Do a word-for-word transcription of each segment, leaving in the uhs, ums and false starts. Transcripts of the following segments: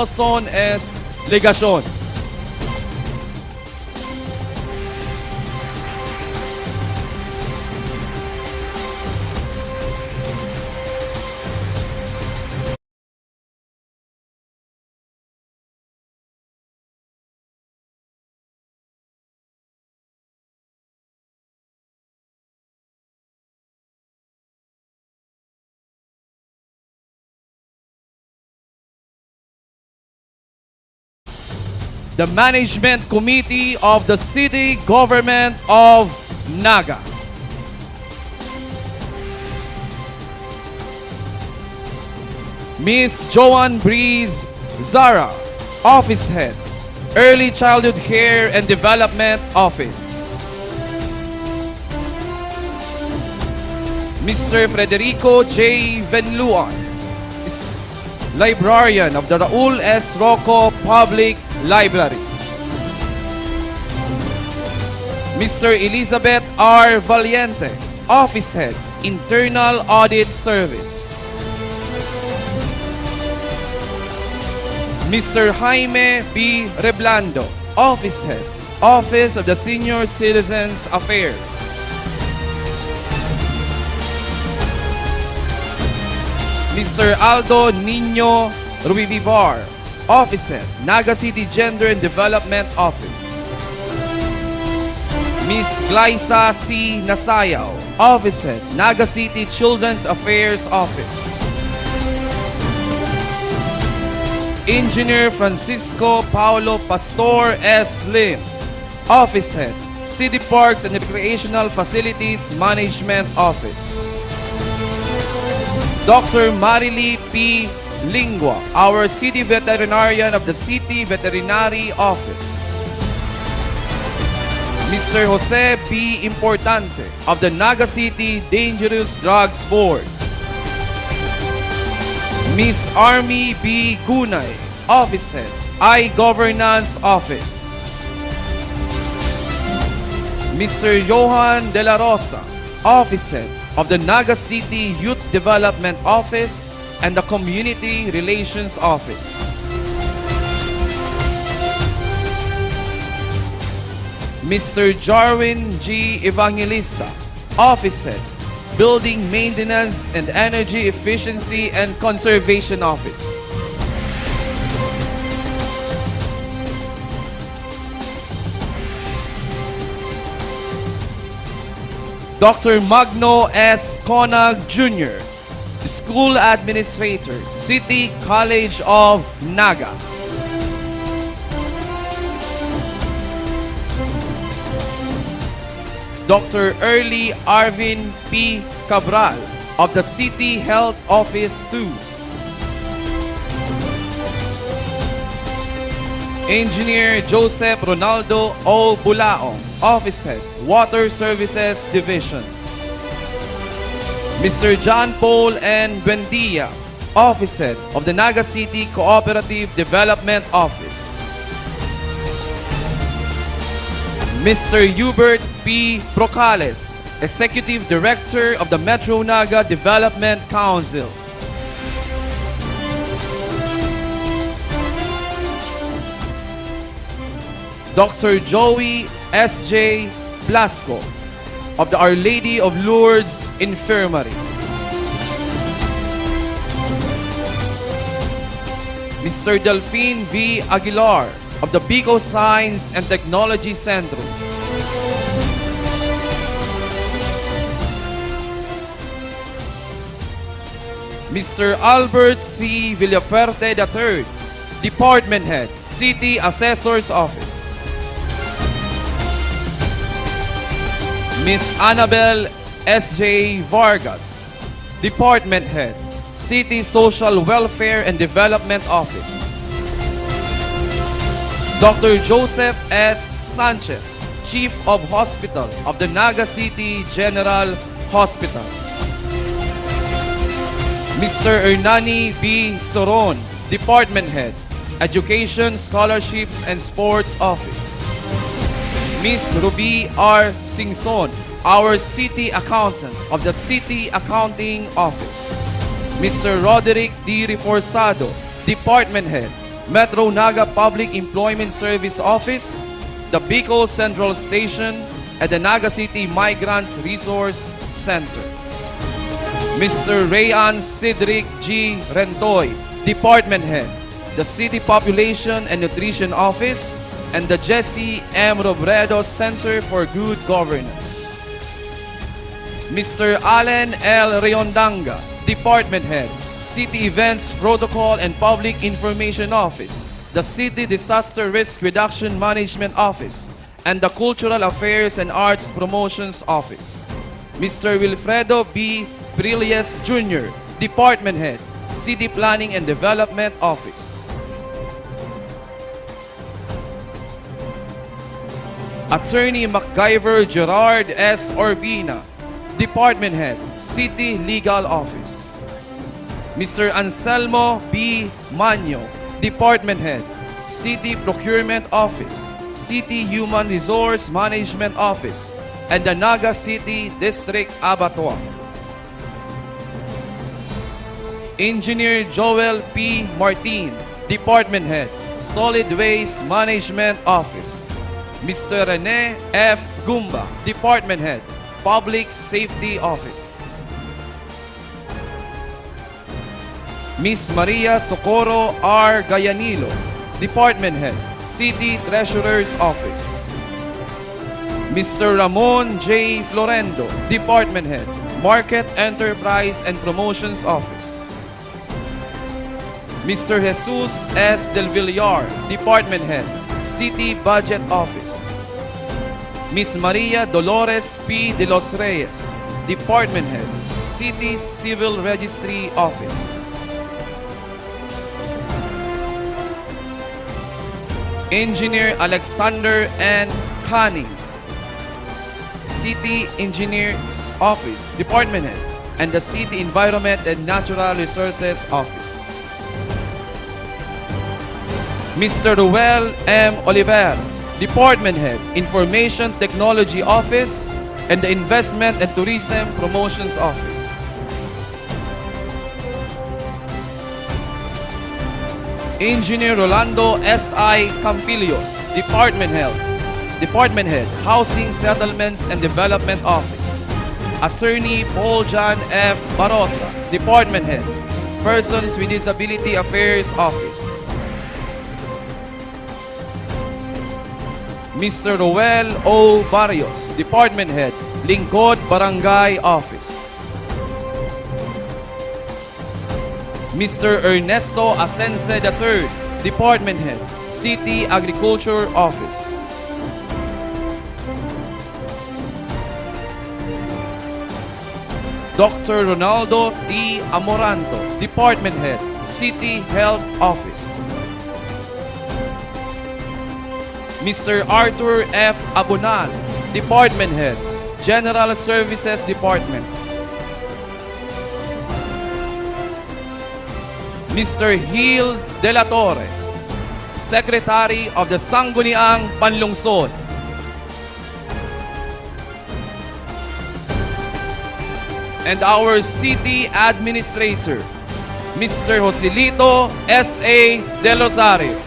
Nelson S. Legacion. The Management Committee of the City Government of Naga. Miss Joan Breeze Zara, Office Head, Early Childhood Care and Development Office. Mister Frederico J. Venluan, is Librarian of the Raul S. Rocco Public Library. Mister Elizabeth R. Valiente, Office Head, Internal Audit Service. Mister Jaime B. Reblando, Office Head, Office of the Senior Citizens Affairs. Mister Aldo Nino Ruivivar, Office Head, Naga City Gender and Development Office. Miss Glyza C. Nasayao, Office Head, Naga City Children's Affairs Office. Engineer Francisco Paulo Pastor S. Lim, Office Head, City Parks and Recreational Facilities Management Office. Doctor Marilee P. Lingua, our City Veterinarian of the City Veterinary Office. Mister Jose B. Importante of the Naga City Dangerous Drugs Board. Miss Army B. Gunay, Office Head, I-Governance Office. Mister Johan De La Rosa, Office Head of the Naga City Youth Development Office and the Community Relations Office. Mister Jarwin G. Evangelista, Office Head, Building Maintenance and Energy Efficiency and Conservation Office. Doctor Magno S. Conag Junior, School Administrator, City College of Naga. Doctor Early Arvin P. Cabral of the City Health Office two. Engineer Joseph Ronaldo O. Bulaong, Office Head, Water Services Division. Mister John Paul N. Buendia, Office Head of the Naga City Cooperative Development Office. Mister Hubert P. Procales, Executive Director of the Metro Naga Development Council. Doctor Joey S J Blasco of the Our Lady of Lourdes Infirmary. Mister Delfin V. Aguilar of the Bicol Science and Technology Centro. Mister Albert C. Villafuerte the third, Department Head, City Assessor's Office. Miss Annabel S J Vargas, Department Head, City Social Welfare and Development Office. Doctor Joseph S. Sanchez, Chief of Hospital of the Naga City General Hospital. Mister Hernani B. Soron, Department Head, Education, Scholarships, and Sports Office. Miss Ruby R. Singson, our City Accountant of the City Accounting Office. Mister Roderick D. Reforzado, Department Head, Metro Naga Public Employment Service Office, the Bicol Central Station, and the Naga City Migrants Resource Center. Mister Rayan Cedric G. Rentoy, Department Head, the City Population and Nutrition Office, and the Jesse M. Robredo Center for Good Governance. Mister Allen L. Rayondanga, Department Head, City Events Protocol and Public Information Office, the City Disaster Risk Reduction Management Office, and the Cultural Affairs and Arts Promotions Office. Mister Wilfredo B. Prilles Junior, Department Head, City Planning and Development Office. Attorney MacGyver Gerard S. Urbina, Department Head, City Legal Office. Mister Anselmo B. Manyo, Department Head, City Procurement Office, City Human Resource Management Office, and the Naga City District Abattoir. Engineer Joel P. Martin, Department Head, Solid Waste Management Office. Mister Rene F. Gumba, Department Head, Public Safety Office. Miss Maria Socorro R. Gayanilo, Department Head, City Treasurer's Office. Mister Ramon J. Florendo, Department Head, Market Enterprise and Promotions Office. Mister Jesus S. Del Villar, Department Head, City Budget Office. Miss Maria Dolores P. De los Reyes, Department Head, City Civil Registry Office. Engineer Alexander N. Canning, City Engineer's Office, Department Head, and the City Environment and Natural Resources Office. Mister Ruel M. Oliver, Department Head, Information Technology Office, and the Investment and Tourism Promotions Office. Engineer Rolando S I Campillos, Department Head, Department Head, Housing Settlements and Development Office. Attorney Paul John F. Barosa, Department Head, Persons with Disability Affairs Office. Mister Roel O. Barrios, Department Head, Lingkod Barangay Office. Mister Ernesto Asense the third, Department Head, City Agriculture Office. Doctor Ronaldo T. Amoranto, Department Head, City Health Office. Mister Arthur F. Abonal, Department Head, General Services Department. Mister Gil de la Torre, Secretary of the Sangguniang Panlungsod. And our City Administrator, Mister Joselito S A Del Rosario.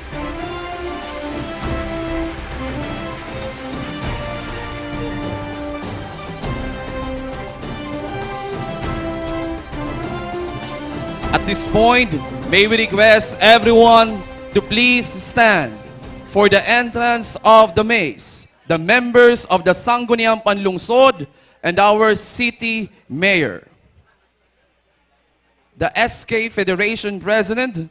At this point, may we request everyone to please stand for the entrance of the mace, the members of the Sangguniang Panlungsod, and our city mayor. The S K Federation President,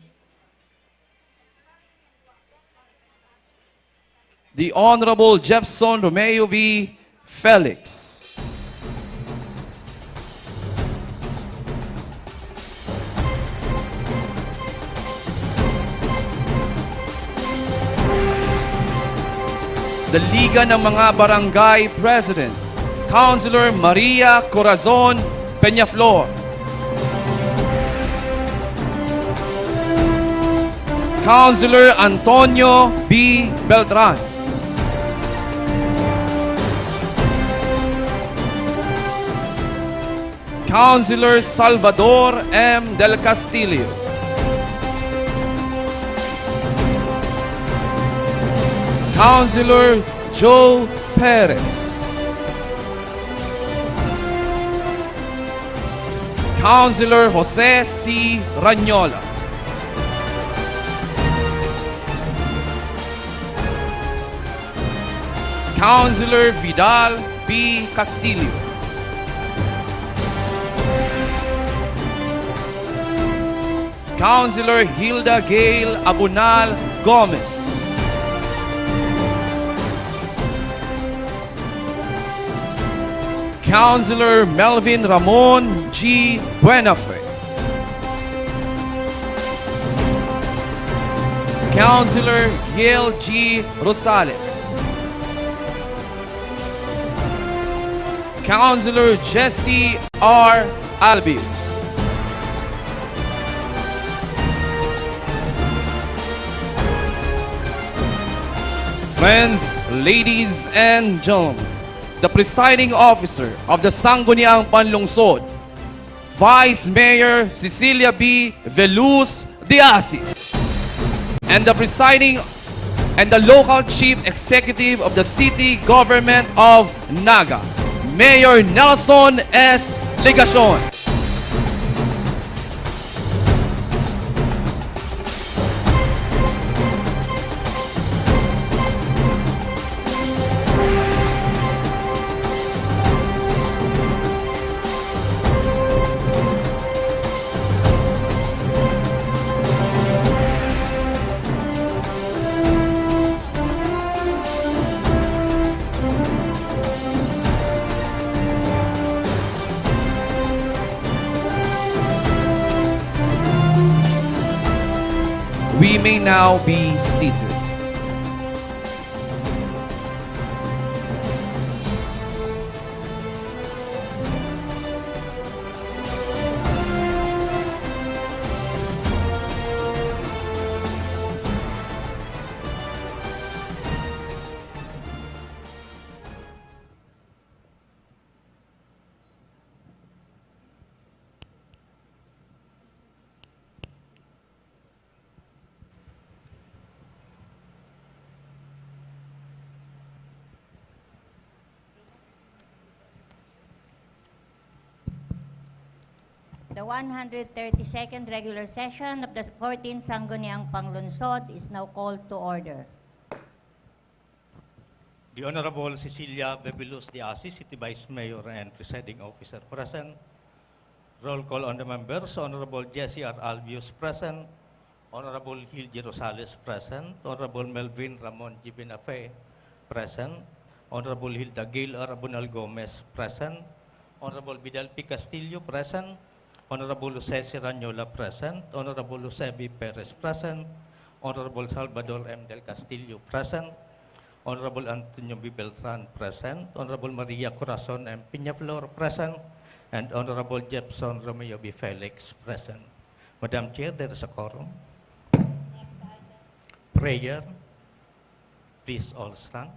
the Honorable Jefferson Romeo V. Felix. The Liga ng mga Barangay President, Councilor Maria Corazon Peñaflor. Councilor Antonio B. Beltran. Councilor Salvador M. Del Castillo. Councilor Joe Perez. Councilor Jose C. Ranyola. Councilor Vidal P. Castillo. Councilor Hilda Gail Abunal Gomez. Councilor Melvin Ramon G. Buenafe. Councilor Yel G. Rosales. Councilor Jesse R. Albius. Friends, ladies and gentlemen, the presiding officer of the Sangguniang Panlungsod, Vice Mayor Cecilia B. Veluz de Asis, and the presiding and the local chief executive of the city government of Naga, Mayor Nelson S. Legacion. We may now be seated. The one hundred thirty-second regular session of the fourteenth Sangguniang Panglungsod is now called to order. The Honorable Cecilia Bebilus de Asis, City Vice Mayor and Presiding Officer, present. Roll call on the members. Honorable Jesse R. Albius, present. Honorable Hildy Rosales, present. Honorable Melvin Ramon G. Binafe, present. Honorable Hilda Gail R. Abunal Gomez, present. Honorable Vidal P. Castillo, present. Honorable Jose Serranyola, present. Honorable Jose B. Perez, present. Honorable Salvador M. Del Castillo, present. Honorable Antonio B. Beltran, present. Honorable Maria Corazon M. Peñaflor, present. And Honorable Jefferson Romeo B. Felix, present. Madam Chair, there is a quorum. Prayer. Please all stand.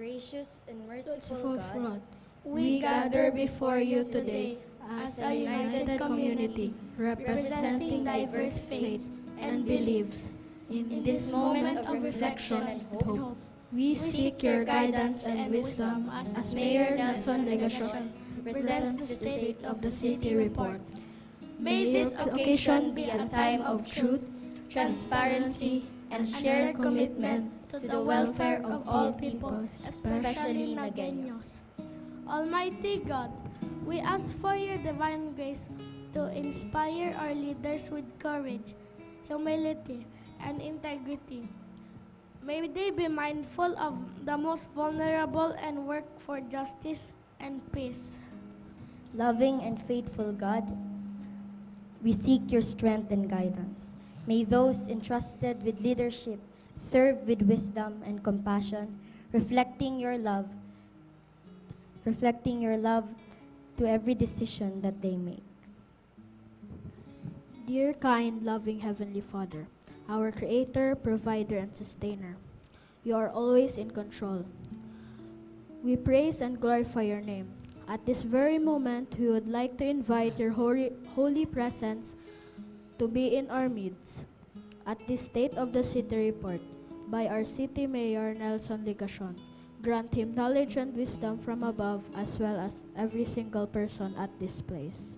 Gracious and merciful God, we gather before you today as a united community representing diverse faiths and beliefs. In this moment of reflection and hope, we seek your guidance and wisdom as Mayor Nelson Legacion presents the State of the City Report. May this occasion be a time of truth, transparency, and shared commitment to the welfare of all people, especially Nagueños. Almighty God, we ask for your divine grace to inspire our leaders with courage, humility, and integrity. May they be mindful of the most vulnerable and work for justice and peace. Loving and faithful God, we seek your strength and guidance. May those entrusted with leadership serve with wisdom and compassion, reflecting your love, reflecting your love to every decision that they make. Dear kind, loving Heavenly Father, our Creator, Provider, and Sustainer, you are always in control. We praise and glorify your name. At this very moment, we would like to invite your holy, holy presence to be in our midst. At this State of the City report by our City Mayor Nelson Legacion, grant him knowledge and wisdom from above, as well as every single person at this place.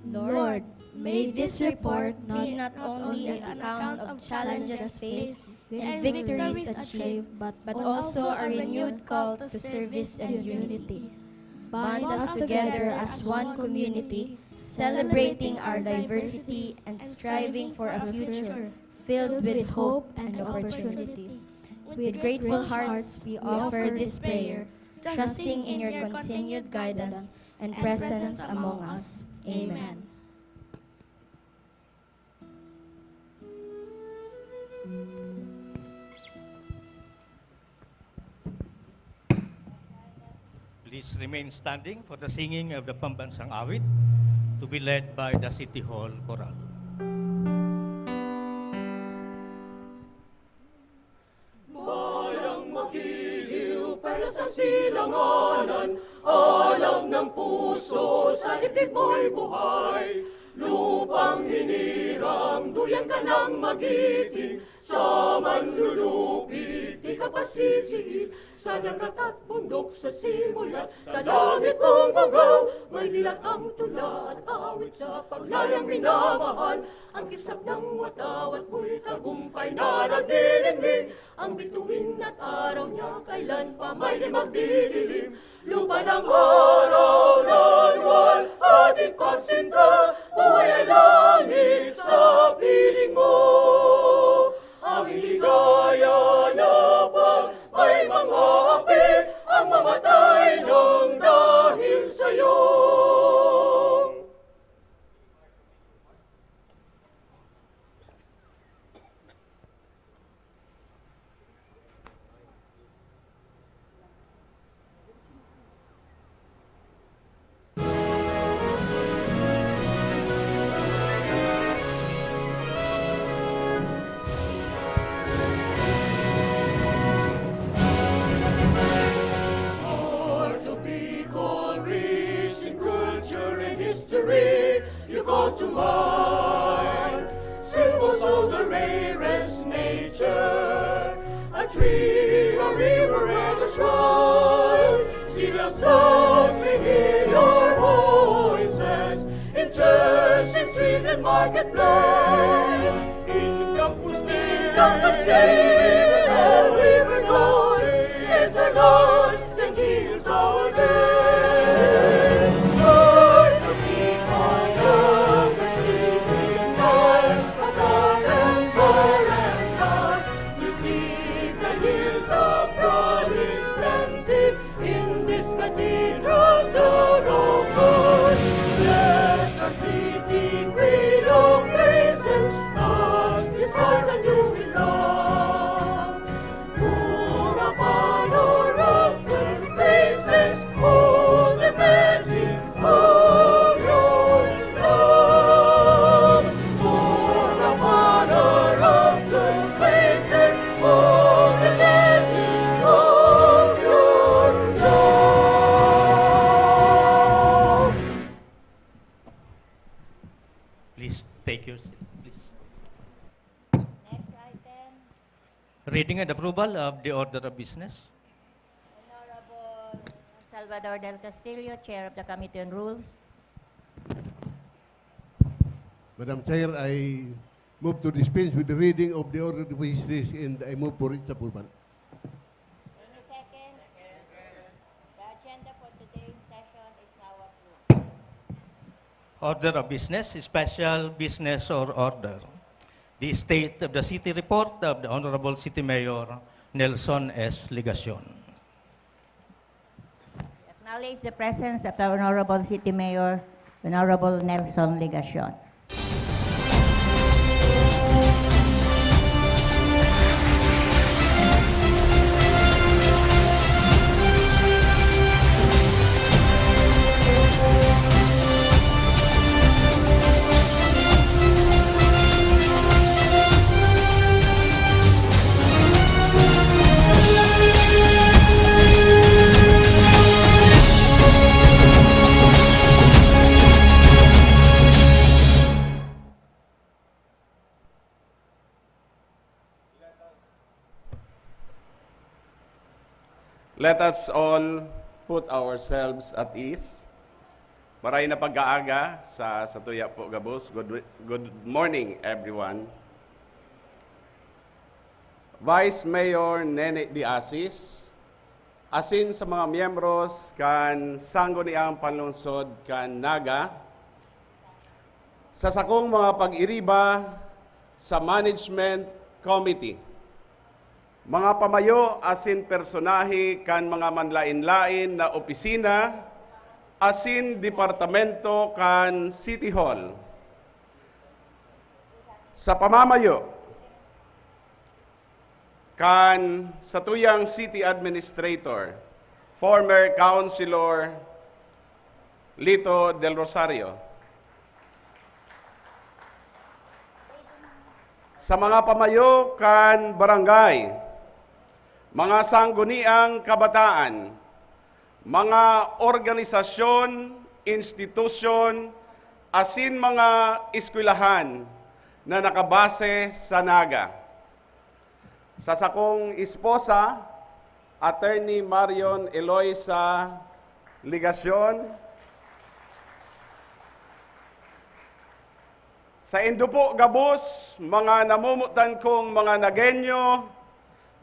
Lord, may this report be not only an account of challenges faced and victories achieved, but also a renewed call to service and unity. Bond us together as one community, celebrating our diversity and striving for a future filled with hope and opportunities. With grateful hearts, we offer this prayer, trusting in your continued guidance and presence among us. Amen. Please remain standing for the singing of the Pambansang Awit, to be led by the City Hall Chorale. Bayang magiliw, perlas na silanganan, alam ng puso, sa dibdib mo'y buhay. Lupang hinirang, duyan ka ng magiting, sa manlulupit, di ka pasisiit, sa dagat at bundok, sa simulat, sa langit mong bughaw, may dilat ang tula at awit sa paglayang minamahal. Ang kislap ng watawat mo'y tagumpay na nagniningning. Ang bituin at araw niya kailan pa may di magdidilim. Lupa ng araw na liwal, ating pagsinta, buhay ay langit sa piling mo. Ang ligaya na pag may mga api, ang mamatay ng dahil sa'yo. Heart of Bicol, rich in culture and history, you call to mind symbols of the rarest nature. A tree, a river, and a shrine. Sea of stars, we hear your voices in church, in street, and marketplace. In campus day, in campus day, in every river noise, shades are lost, then heals our day. Joy to be my younger city, nights of light and fire and light. We see the years of promise planted in this cathedral, the rock of blessed city, queen of graces, past is heart and you will love. Pour upon our altered faces all the magic of your love. Pour upon our altered faces all the magic of your love. Please take your seat, please. Next item. Reading and approval of the order of business. Honorable Salvador Del Castillo, Chair of the Committee on Rules. Madam Chair, I move to dispense with the reading of the order of business and I move for its approval. Any second? The agenda for today's session is now approved. Order of business, special business or order. The State of the City report of the Honorable City Mayor Nelson S. Legacion. Acknowledge the presence of the Honorable City Mayor, Honorable Nelson Legacion. Let us all put ourselves at ease. Maray na pagkaaga sa satuya po gabos. Good, good morning, everyone. Vice Mayor Nene de Asis, asin sa mga miyembros kan Sangguniang Panlungsod kan Naga, sa sakong mga pag-iriba sa Management Committee, mga pamayo asin personahe kan mga manlaen-laen na opisina asin departamento kan City Hall, sa pamamayo kan satuyang City Administrator, former Councilor Lito Del Rosario, sa mga pamayo kan barangay, mga sangguniang kabataan, mga organisasyon, institusyon, asin mga eskwelahan na nakabase sa Naga. Sa sakong esposa, Attorney Marion Eloisa Legacion. Saindo po gabos, mga namomotan kong mga Nagueño,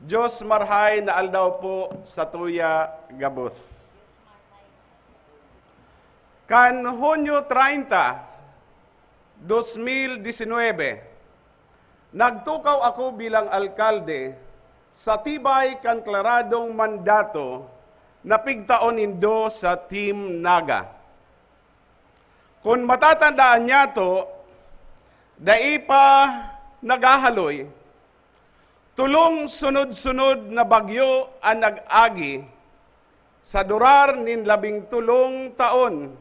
Diyos marhay na aldaw po satuya gabos. Kan Hunyo treinta, dos mil disinwebe, nagtukaw ako bilang alkalde sa tibay kan klaradong mandato na pigtaon nindo sa Team Naga. Kun matatandaan niyato, dai pa naghahaloy, tolong sunod-sunod na bagyo an nag-agi sa durar nin labing tolong taon.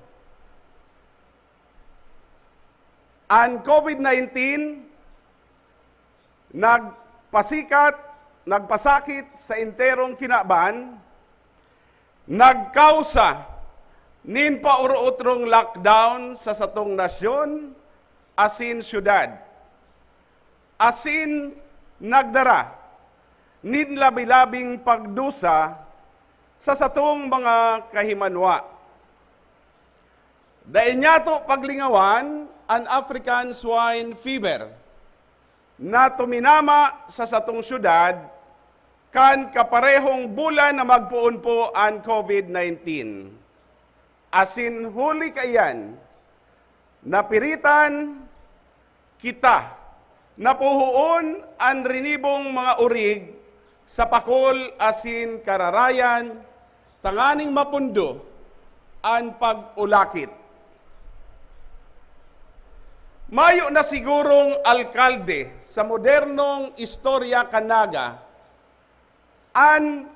An COVID nineteen nagpasikat, nagpasakit sa enterong kinaban, nagkausa nin pauro-otrong lockdown sa satong nasyon asin syudad, asin nagdara nin labi-labing pagdusa sa satong mga kahimanwa. Dai niyato paglingawan an African Swine Fever na tuminama sa satong syudad kan kaparehong bulan na magpoon po an COVID nineteen. Asin huli kaiyan, napiritan kita na puhoon an rinibong mga orig sa pakol asin kararayan tanganing mapundo an pag-ulakit. Mayo na sigurong alkalde sa modernong istorya kan Naga an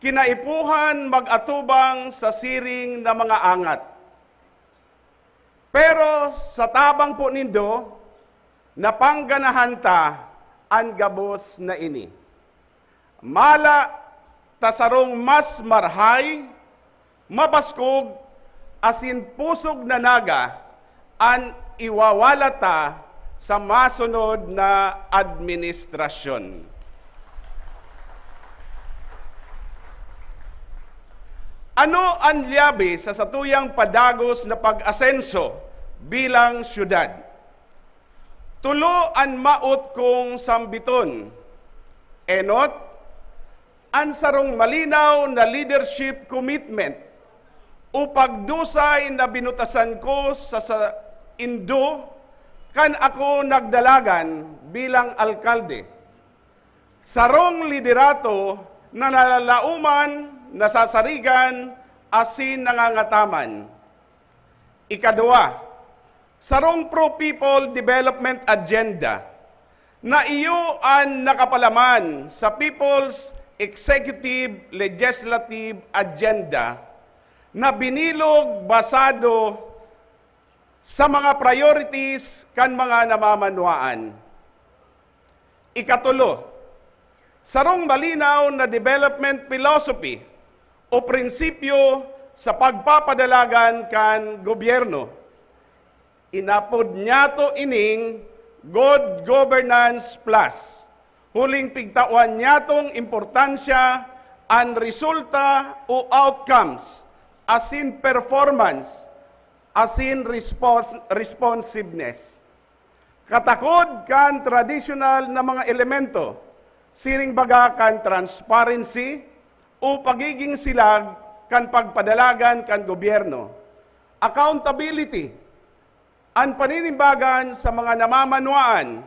kinaipuhan mag-atubang sa siring na mga angat. Pero sa tabang po nindo, napangganahan ta an gabos na ini. Mala ta sarong mas marhay, mabaskog, asin pusog na Naga an iwawala ta sa masunod na administrasyon. Ano an lyabe sa satuyang padagos na pag-asenso bilang syudad? Tolo an maot kong sambiton. Enot, an sarong malinaw na leadership commitment o pagdusay na binutasan ko sa saindo kan ako nagdalagan bilang alkalde. Sarong liderato na nalalaoman, nasasarigan, asin nangangataman. Ikadua, sarong pro-people development agenda na iyo an nakapalaman sa People's Executive Legislative Agenda na binilog basado sa mga priorities kan mga namamanwaan. Ikatulo, sarong malinaw na development philosophy o prinsipyo sa pagpapadalagan kan gobyerno. Inapod niyato ining Good Governance Plus, huling pigtawan niyatong importansya an resulta o outcomes asin performance asin respons-, responsiveness. Katakod kan tradisyonal na mga elemento, siring baga kan transparency o pagiging silag kan pagpadalagan kan gobyerno, accountability, an paninimbagan sa mga namamanwaan,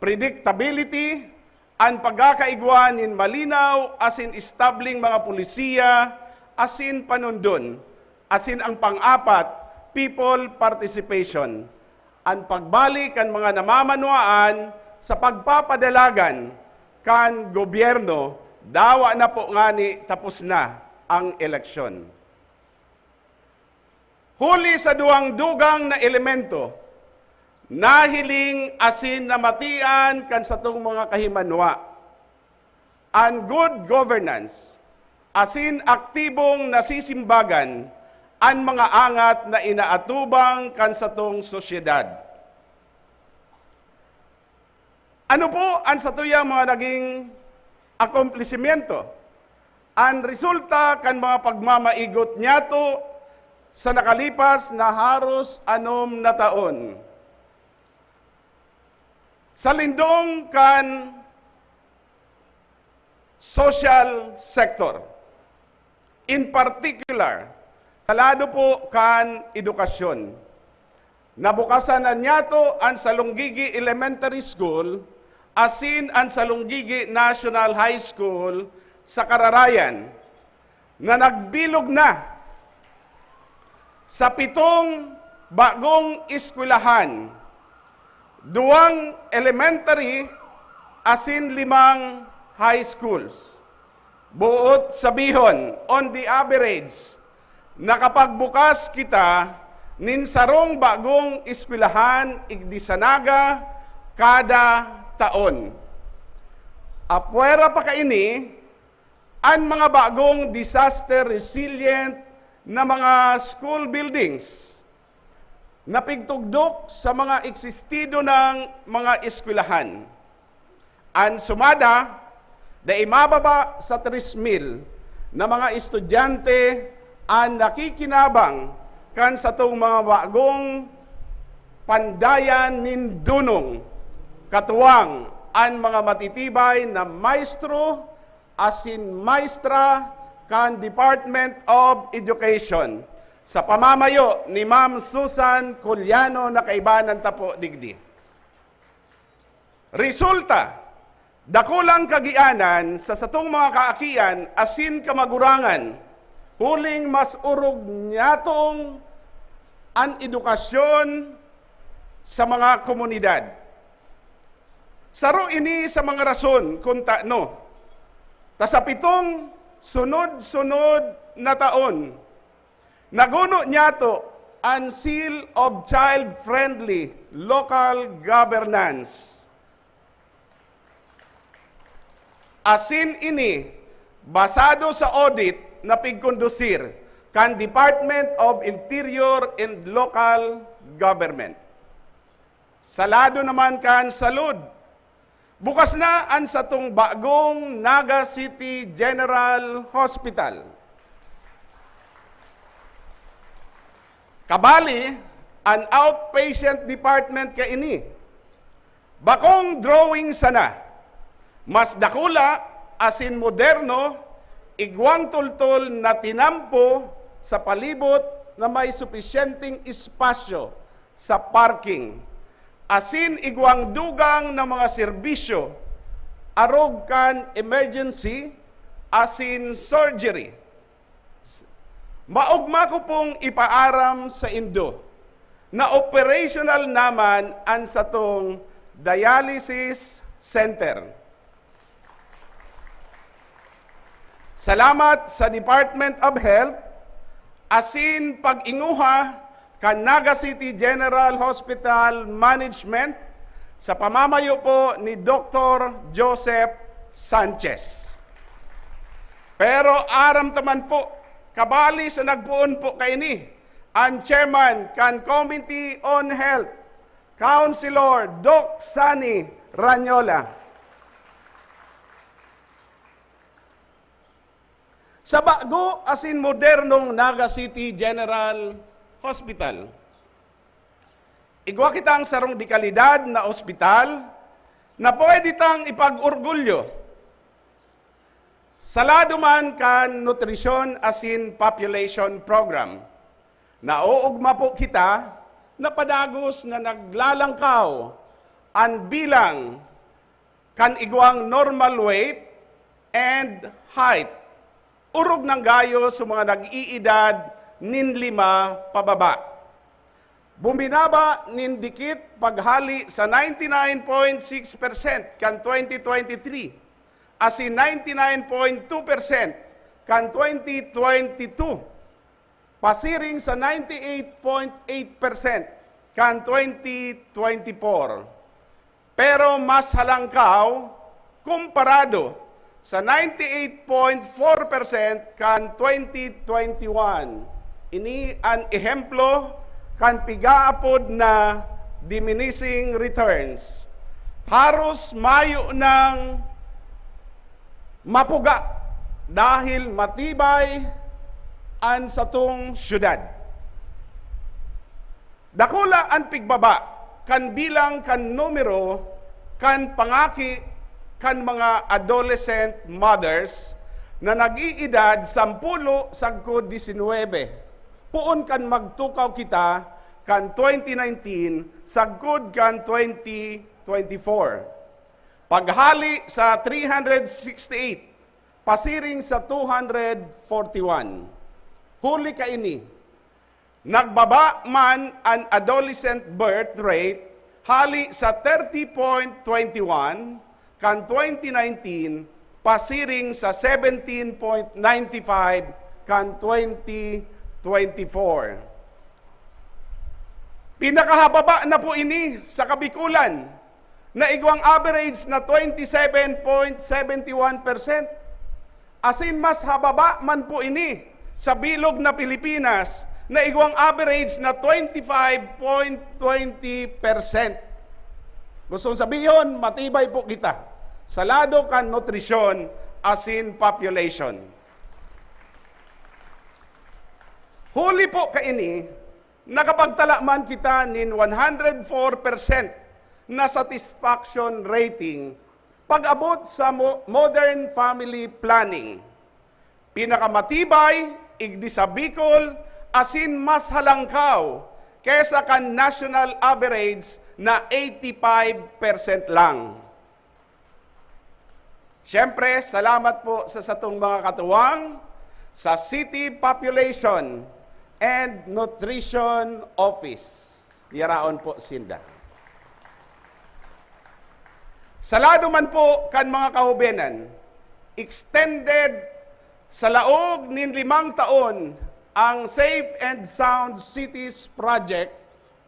predictability, an pagkakaigwa nin malinaw asin establing mga polisiya asin panundon, asin ang pang-apat, people participation, an pagbalik kan mga namamanwaan sa pagpapadalagan kan gobyerno, dawa na po ngani tapos na ang eleksyon. Huli sa duwang dugang na elemento, nahiling asin namatian kan satong mga kahimanwa, an good governance, asin aktibong nasisimbagan an mga angat na inaatubang kan satong sosyedad. Ano po an satuyang mga naging akomplisimyento? An resulta kan mga pagmamaigot niyato sa nakalipas na haros anom na taon. Sa lindong kan social sector, in particular, sa lado po kan edukasyon, nabukasan na niyato an Salonggigi Elementary School asin an Salonggigi National High School sa Kararayan, na nagbilog na sa pitong bagong eskwelahan, duwang elementary asin limang high schools. Boot sabihon, on the average, nakapagbukas kita nin sarong bagong eskwelahan igdi sa Naga kada taon. Apwera pa kaini, an mga bagong disaster resilient na mga school buildings na pigtugdok sa mga existido nang mga eskwelahan. An sumada, dai mababa sa tres mil na mga estudyante an nakikinabang kan satong mga bagong pandayan nin dunong, katuwang an mga matitibay na maestro asin maestra kan Department of Education sa pamamayo ni Ma'am Susan Culiano na kaibanan ta po digdi. Resulta, dakulang kagianan sa satong mga kaakian asin kamagurangan, huling mas orog niyatong an edukasyon sa mga komunidad. Saro ini sa mga rason kun tano ta sa pitong sunod-sunod na taon, naguno niyato an Seal of Child-Friendly Local Governance. Asin ini basado sa audit na pigkondusir kan Department of Interior and Local Government. Sa lado naman kan salud, bukas na an satong bagong Naga City General Hospital. Kabali, an outpatient department kaini. Bakong drawing sana, mas dakula asin moderno, igwang tultol na tinampo sa palibot na may supisyenteng espasyo sa parking, asin igwang dugang na mga serbisyo arog kan emergency asin surgery. Maogma ko pong ipaaram saindo na operational naman an satong dialysis center. Salamat sa Department of Health asin pag-inguha kan Naga City General Hospital Management sa pamamayo po ni Doktor Joseph Sanchez. Pero aram ta man po, kabali sa nagpoon po kaini, an chairman kan Committee on Health, Councilor Doc Sonny Ranyola. Sa bago asin modernong Naga City General Hospital, igwa kitang sarong dekalidad na ospital na pwede tang ipag-orgulyo. Sa lado man kan nutrisyon asin population program, naoogma po kita na padagos na naglalangkaw an bilang kan igwang normal weight and height. Orog nang gayo sa mga nag-iidad nin lima pababa. Buminaba nin dikit paghali sa ninety nine point six percent kan twenty twenty-three, asin ninety nine point two percent kan twenty twenty-two, pasiring sa ninety eight point eight percent kan twenty twenty-four. Pero mas halangkaw komparado sa ninety eight point four percent kan twenty twenty-one. Ini an ehemplo kan pigaapod na diminishing returns. Haros mayo nang mapuga dahil matibay an satong syudad. Dakula an pigbaba kan bilang kan numero kan pangaki kan mga adolescent mothers na nag-iidad sampulo sagkod disinwebe, poon kan magtukaw kita kan twenty nineteen sagkod kan twenty twenty-four. Paghali sa three hundred sixty-eight, pasiring sa two hundred forty-one. Huli kaini, nagbaba man an adolescent birth rate hali sa thirty point twenty one kan twenty nineteen, pasiring sa seventeen point nine five kan twenty twenty-four. Pinakahababa na po ini sa Kabikulan, na igwang average na twenty seven point seventy one percent. Asin mas hababa man po ini sa bilog na Pilipinas, na igwang average na twenty five point twenty percent. Gustong sabihon, matibay po kita sa lado kan nutrisyon asin population. Huli po kaini, nakapagtala man kita nin one hundred four percent na satisfaction rating pag-abot sa mo-, modern family planning. Pinakamatibay, igdi sa Bicol, asin mas halangkaw kesa kan national average na eighty five percent lang. Siyempre, salamat po sa satong mga katuwang sa City Population and Nutrition Office. Yaraon po sinda. Sa lado man po kan mga kahubenan, extended sa laog nin limang taon ang Safe and Sound Cities Project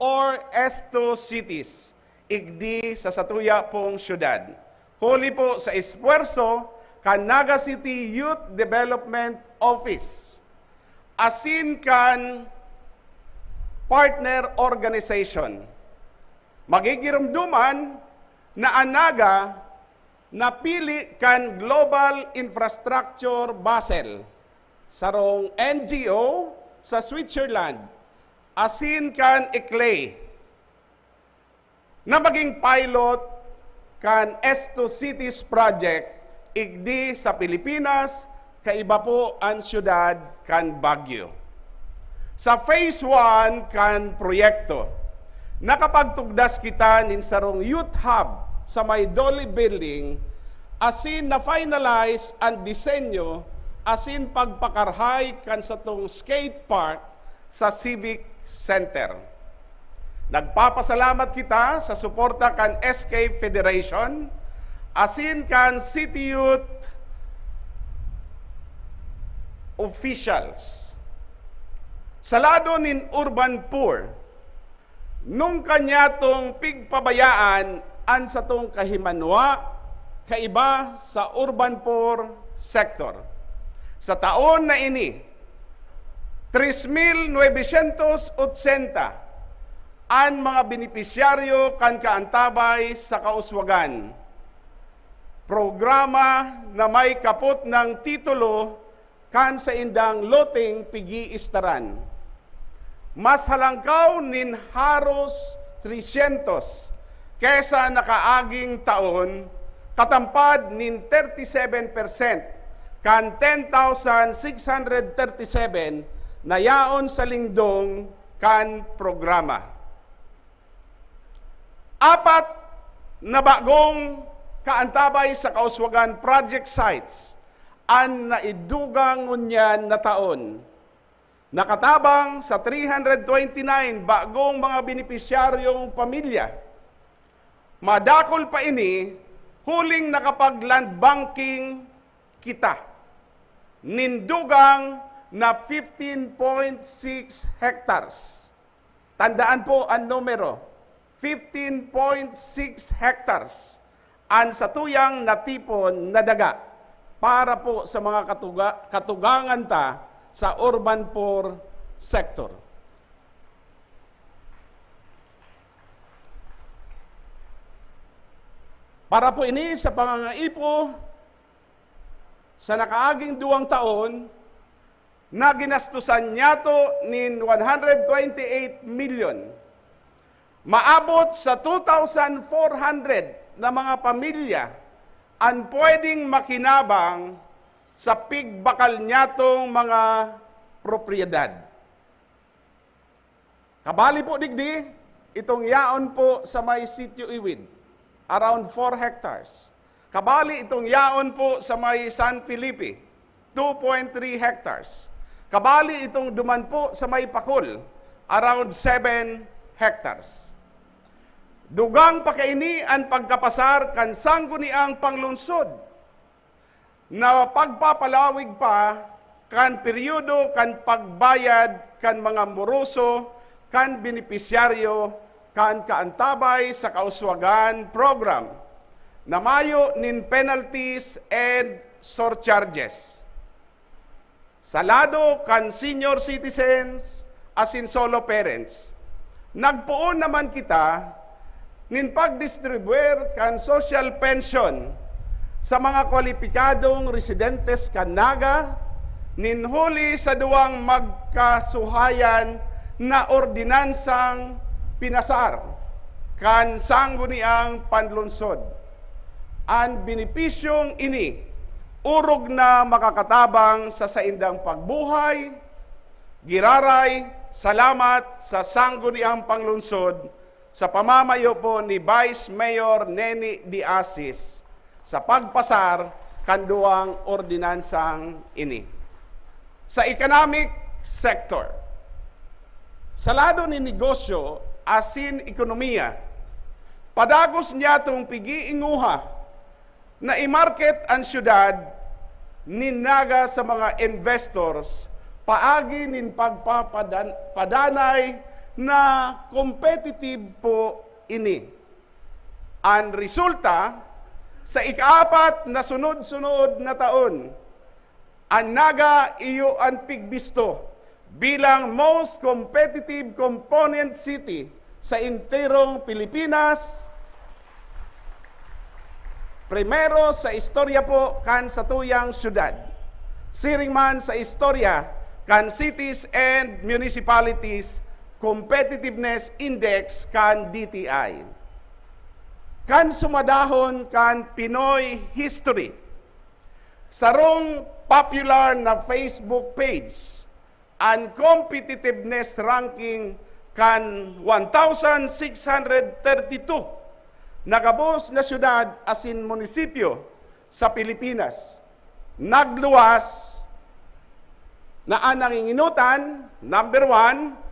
or S two Cities, igdi sa satuya pong syudad. Huli po sa esfuerso kan Naga City Youth Development Office, asin kan partner organization. Magigiromdoman na an Naga napili kan Global Infrastructure Basel, sarong N G O sa Switzerland, asin kan ICLEI, na maging pilot kan S two Cities Project igdi sa Pilipinas, kaiba po an siyudad kan Baguio. Sa phase one kan proyekto, nakapagtugdas kita nin sarong youth hub sa may Dolly Building, asin na-finalize an disenyo asin pagpakarhay kan satong skate park sa Civic Center. Nagpapasalamat kita sa suporta kan S K Federation asin kan City Youth officials. Sa lado nin urban poor, nungka niyatong pigpabayaan an satong kahimanwa kaiba sa urban poor sector. Sa taon na ini, tres mil novecientos otsenta an mga benepisyaryo kan Kaantabay sa Kauswagan, programa na may kapot na titulo, kan saindang loteng pigiistaran. Mas halangkaw nin haros tresyentos kesa nakaaging taon, katampad nin thirty-seven percent kan ten thousand six hundred thirty-seven na yaon sa lindong kan programa. Apat na bagong kaantabay sa kauswagan project sites an naidugang ngunyan na taon. Nakatabang sa three hundred twenty-nine bagong mga benepisyaryong pamilya. Madakul pa ini, huling nakapag-land banking kita nin dugang na fifteen point six hectares. Tandaan po ang numero, fifteen point six hectares an satuyang natipon na daga para po sa mga katuga-, katugangan ta sa urban poor sector. Para po ini sa pangangaipo sa nakaaging duwang taon, na ginastosan niyato nin one hundred twenty-eight million. Maabot sa two thousand four hundred na mga pamilya an pwedeng makinabang sa pigbakal niyatong mga propiedad. Kabali po digdi, itong yaon po sa may Sitio Iwid, around four hectares. Kabali itong yaon po sa may San Felipe, two point three hectares. Kabali itong duman po sa may Pacol, around seven hectares. Dugang pa kaini an pagkapasar kan sangguniang panglungsod na pagpapalawig pa kan peryodo kan pagbayad kan mga moroso kan benepisyaryo kan Kaantabay sa Kauswagan Program na mayo nin penalties and surcharges. Sa lado kan senior citizens asin solo parents, nagpoon naman kita nin pagdistribuir kan social pension sa mga kwalipikadong residentes kan Naga, nin huli sa duwang magkasuhayan na ordinansang pinasar kan Sangguniang Panlungsod. An benepisyong ini orog na makakatabang sa saindang pagbuhay, giraray, salamat sa Sangguniang Panglungsod sa pamamayo po ni Vice Mayor Neni de Asis sa pagpasar kan duwang ordinansang ini. Sa economic sector, sa lado nin negosyo asin ekonomiya, padagos niyatong pig-iinguha na i-market an siyudad nin Naga sa mga investors paagi nin pagpapadan-, padanay na competitive po ini. An resulta, sa ikaapat na sunod-sunod na taon, an Naga iyo an pigbisto bilang most competitive component city sa enterong Pilipinas, primero sa istorya po kan satuyang syudad. Siring man sa istorya kan Cities and Municipalities Competitiveness Index kan D T I. Kan sumadahon kan Pinoy History, sarong popular na Facebook page an competitiveness ranking kan one thousand six hundred thirty-two na gabos na syudad asin munisipyo sa Pilipinas. Nagluwas na an nanginginutan, number one,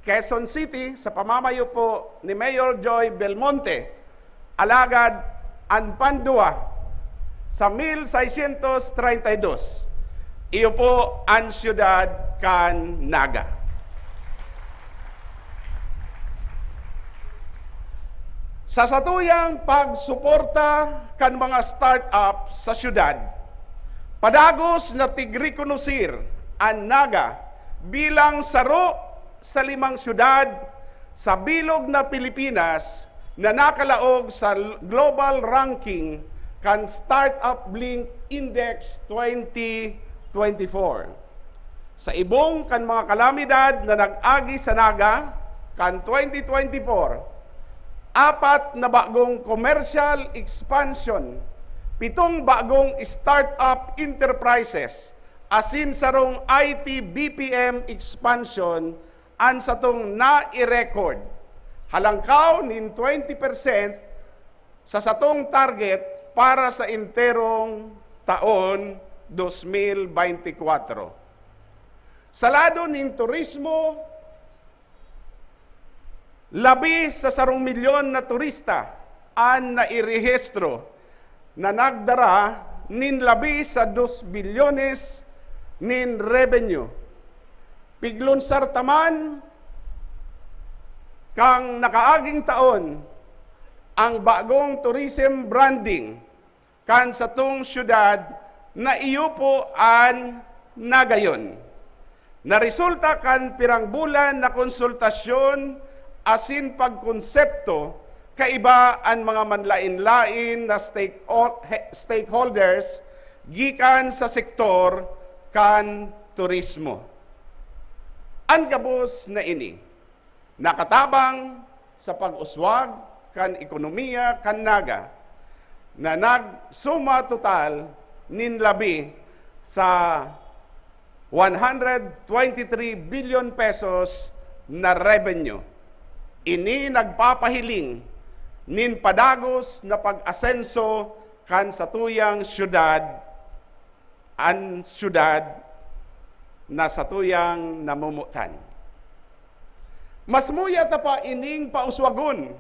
Quezon City, sa pamamayo po ni Mayor Joy Belmonte. Alagad an panduwa, sa mil seiscientos treinta y dos, iyo po an siyudad kan Naga. Sa satuyang pagsuporta kan mga startup sa syudad, padagos na tigrekonosir an Naga bilang saro sa limang syudad sa bilog na Pilipinas na nakalaog sa global ranking kan Startup Blink Index twenty twenty-four. Sa ibong kan mga kalamidad na nag-agi sa Naga kan twenty twenty-four, apat na bagong commercial expansion, pitong bagong startup enterprises, asin sarong I T B P M expansion an satong nai-record. Halangkaw nin twenty percent sa satong target para sa enterong taon dos mil beintikwatro. Sa lado nin turismo, labi sa sarong milyon na turista an nairehistro na nagdara nin labi sa dos bilyones nin revenue. Piglunsar ta man kan nakaaging taon ang bagong tourism branding kan satong syudad na iyo po an nagayon. Naresulta kan pirang bulan na konsultasyon asin pagkonsepto, kaiba an mga manlaen-laen na stake-, he-, stakeholders gikan sa sektor kan turismo. An gabos na ini nakatabang sa pag-uswag kan ekonomiya kan Naga, na nagsuma total nin labi sa one hundred twenty-three billion pesos na revenue. Ini nagpapahiling nin padagos na pag-asenso kan satuyang syudad, an syudad na satuyang namomotan. Mas muya ta pa ining pauswagon.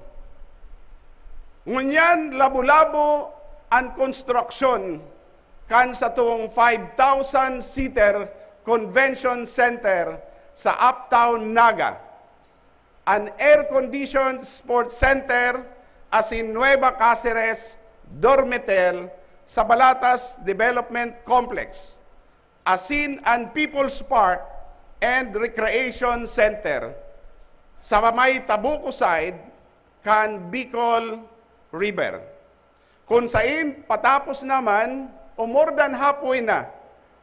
Ngunyan, labo-labo an konstruksyon kan satong five thousand seater convention center sa Uptown Naga, an air-conditioned sports center asin Nueva Caceres Dormetel sa Balatas Development Complex, asin an People's Park and Recreation Center sa may Tabuco side kan Bicol River, kun sain patapos naman o more than halfway na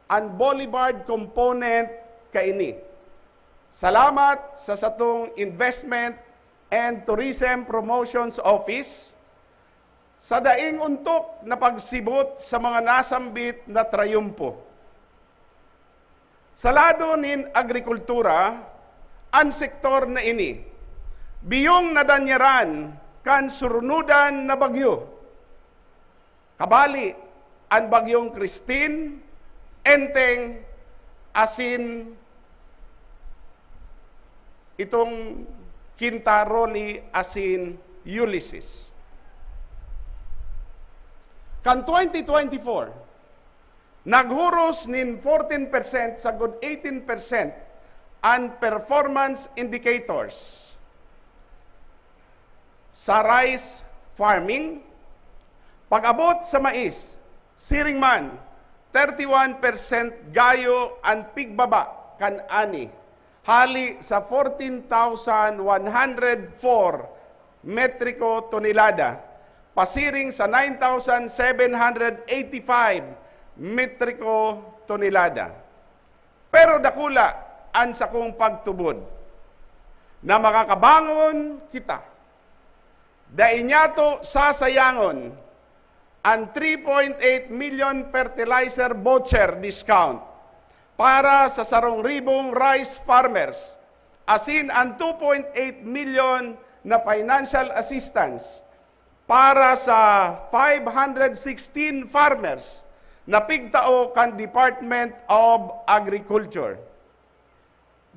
an boulevard component kaini. Salamat sa satong Investment and Tourism Promotions Office sa daing ontok na pagsibot sa mga nasambit na trayumpo. Sa lado nin agrikultura, an sektor na ini biyong nadanyaran kan surunodan na bagyo. Kabali, an bagyong Christine, Enteng, asin itong Quinta, Rolly, asin Ulysses. Kan twenty twenty-four, naghuros nin fourteen percent sagkod eighteen percent an performance indicators. Sa rice farming, pag-abot sa mais, siring man, thirty-one percent gayo an pigbaba kan ani, hali sa fourteen thousand one hundred four metriko tonelada, pasiring sa nine thousand seven hundred eighty-five metriko tonelada. Pero dakula an sakong pagtubod na makakabangon kita. Dai niyato sasayangon an three point eight million fertilizer voucher discount para sa sarong ribong rice farmers, asin an two point eight million na financial assistance para sa five hundred sixteen farmers na pigtao kan Department of Agriculture.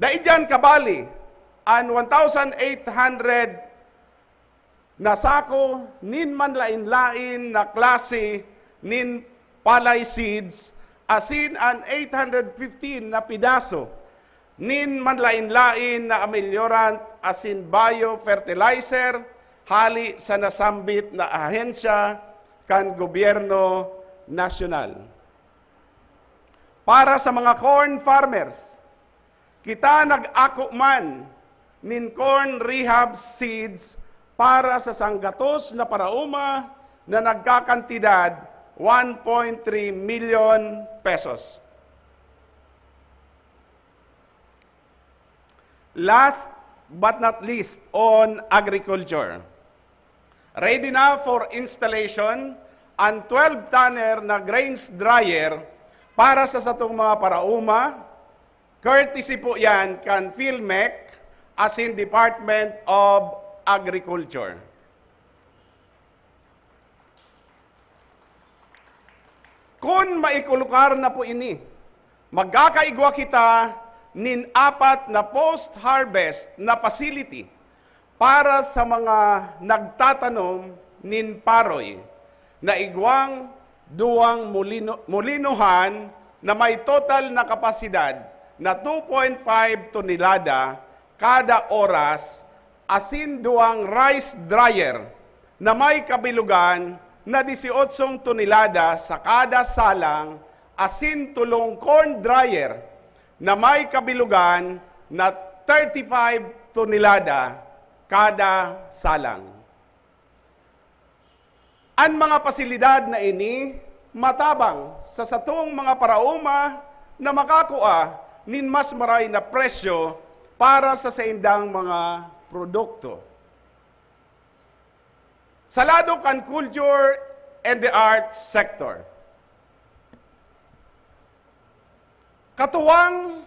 Dai diyan kabali an one thousand eight hundred na sako nin manlaen-laen na klase nin palay seeds, asin an eight hundred fifteen na pidaso nin manlaen-laen na ameliorant asin biofertilizer hali sa nasambit na ahensya kan gobyerno nasyonal. Para sa mga corn farmers, kita nag-ako man nin corn rehab seeds para sa sanggatos na paraoma na nagkakantidad one point three million pesos. Last but not least, on agriculture. Ready na for installation an twelve-tonner na grains dryer para sa satong mga paraoma. Courtesy po yan kan PhilMech asin Department of Agriculture. Kun maikulukar na po ini, magkakaigwa kita nin apat na post-harvest na facility para sa mga nagtatanom nin paroy, na igwang duwang molino-, molinohan na may total na kapasidad na two point five tonelada kada oras, asin duwang rice dryer na may kabilugan na dieciocho tonelada sa kada salang, asin tolong corn dryer na may kabilugan na thirty-five tonelada kada salang. An mga pasilidad na ini matabang sa satong mga paraoma na makakua nin mas maray na presyo para sa saindang mga produkto. Sa lado kan culture and the arts sector, katuwang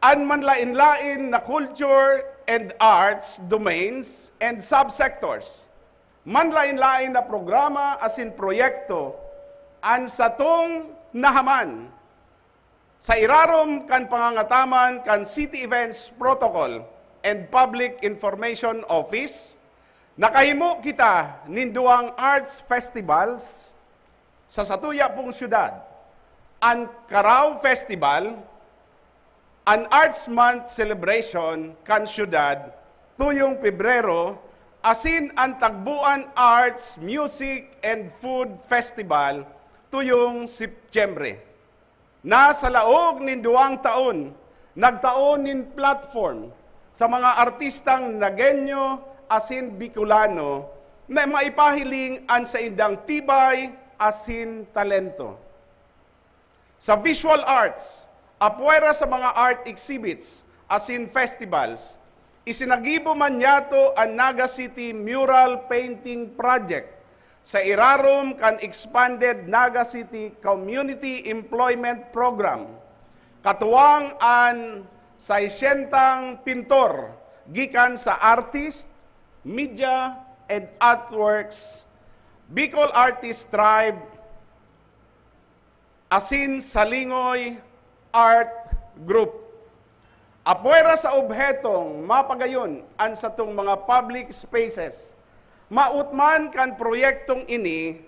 an manlaen-laen na culture and arts domains and subsectors, manlaen-laen na programa asin proyekto an satong nahaman. Sa irarom kan pangangataman kan City Events Protocol and Public Information Office, nakahimo kita nin duwang arts festivals sa satuya pong syudad, an Carao Festival, an Arts Month Celebration kan syudad tuyong Pebrero, asin an Tagboan Arts, Music, and Food Festival tuyong Setyembre. Na sa laog nin duwang taon, nagtao nin platform sa mga artistang Nagueño asin Bicolano na maipahiling an saindang tibay asin talento. Sa visual arts, apwera sa mga art exhibits asin festivals, isinagibo man niyato an Naga City Mural Painting Project sa irarom kan Expanded Naga City Community Employment Program. Katuwang an saisentang pintor gikan sa artist, media, and artworks, Bicol Artist Tribe, asin Salingoy Art Group. Apwera sa obhetong mapagayon an satong mga public spaces, maot man kan proyektong ini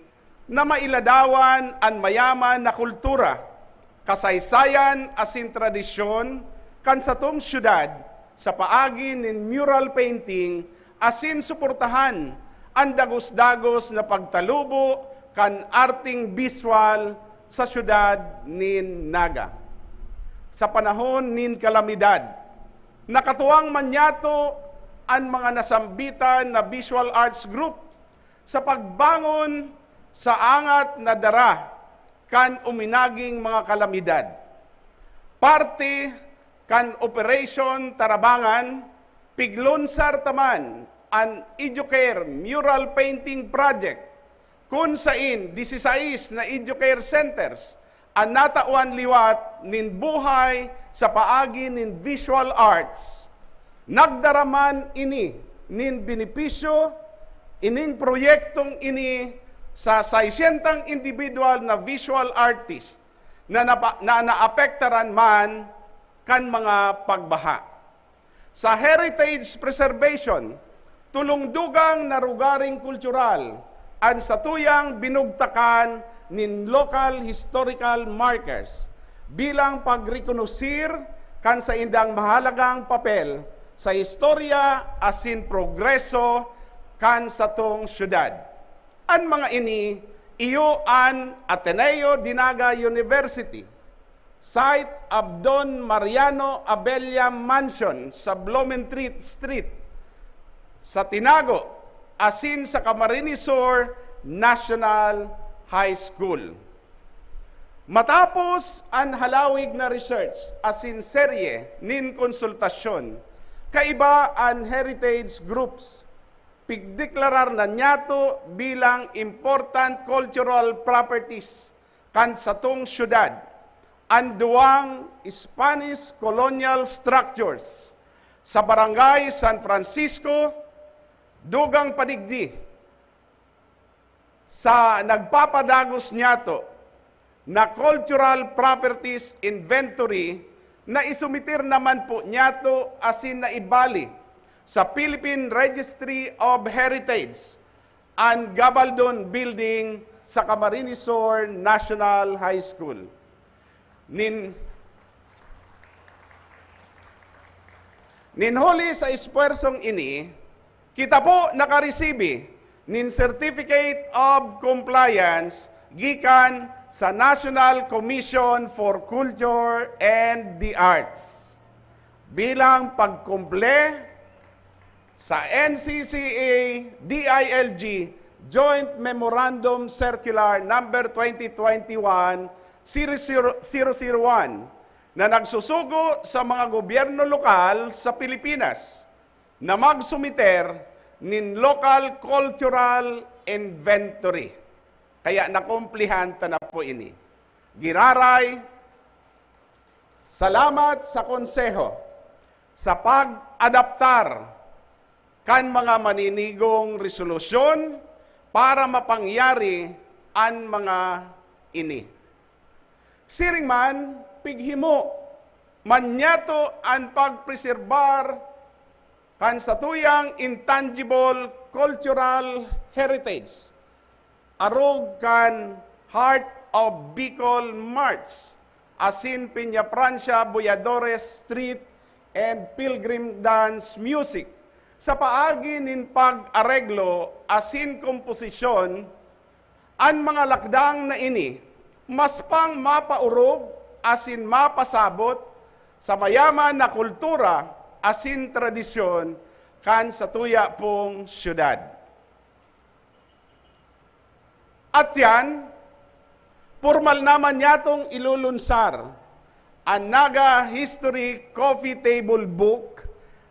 na mailadawan an mayaman na kultura, kasaysayan asin tradisyon kan satong syudad sa paagi nin mural painting asin suportahan an dagos-dagos na pagtalubo kan arteng biswal sa syudad nin Naga. Sa panahon nin kalamidad, nakatuwang man niyato an mga nasambitan na visual arts group sa pagbangon sa angat na dara kan uminaging mga kalamidad. Parte kan Operation Tarabangan, piglunsar ta man an Educare Mural Painting Project, kun sain disisais na Educare Centers an natawan liwat nin buhay sa paagi nin visual arts. Nagdara man ini nin benepisyo, ining proyektong ini, sa saisentang individual na visual artist na napa-, na naapektaran man kan mga pagbaha. Sa heritage preservation, tolong dugang na rugaring kultural an satuyang binugtakan nin local historical markers bilang pagrekonosir kan saindang mahalagang papel sa istorya asin progreso kan satong syudad. An mga ini iyo an Ateneo de Naga University, site of Don Mariano Abella Mansion sa Blumentritt Street, sa Tinago, asin sa Camarines Sur National High School. Matapos an halawig na research asin serye nin konsultasyon, kaiba an heritage groups, pigdeklarar na niyato bilang important cultural properties kan satong syudad an duwang Spanish colonial structures sa Barangay San Francisco, dugang pa digdi, sa nagpapadagos niyato na cultural properties inventory na isumiter naman po niyato asin naibali sa Philippine Registry of Heritage an Gabaldon Building sa Camarines Sur National High School. Nin, nin huli sa espuwersong ini, kita po nakaresibi nin Certificate of Compliance gikan sa National Commission for Culture and the Arts. Bilang pagkumple sa N C C A D I L G Joint Memorandum Circular Number twenty twenty-one zero zero one na nagsusugo sa mga gobyerno lokal sa Pilipinas na magsumiter nin local cultural inventory. Kaya nakumplihan ta na po ini. Giraray, salamat sa Konseho sa pag-adaptar kan mga maninigong resolusyon para mapangyari an mga ini. Siring man, pighimo man niyato an pagpreserbar kan satuyang intangible cultural heritage, arog kan Heart of Bicol March asin Peñafrancia Boyadores Street and Pilgrim Dance Music sa paagi nin pag-areglo asin komposisyon. An mga lakdang na ini mas pang mapaorog asin mapasabot sa mayaman na kultura asin tradisyon kan satuya pong syudad. At yan, pormal naman niyatong ilulunsar an Naga History Coffee Table Book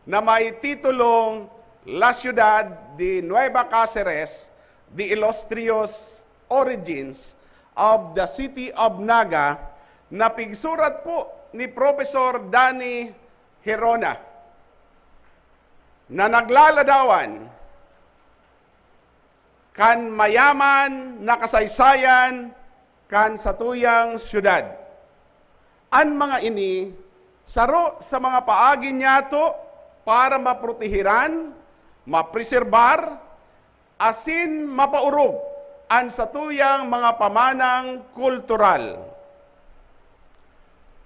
na may titulong La Ciudad de Nueva Cáceres, The Illustrious Origins of the City of Naga, na pigsurat po ni Professor Danny Gerona, na naglaladawan kan mayaman na kasaysayan kan satuyang syudad. An mga ini saro sa mga paagi niyato para maprotehiran, mapreserbar, asin mapaorog an satuyang mga pamanang kultural.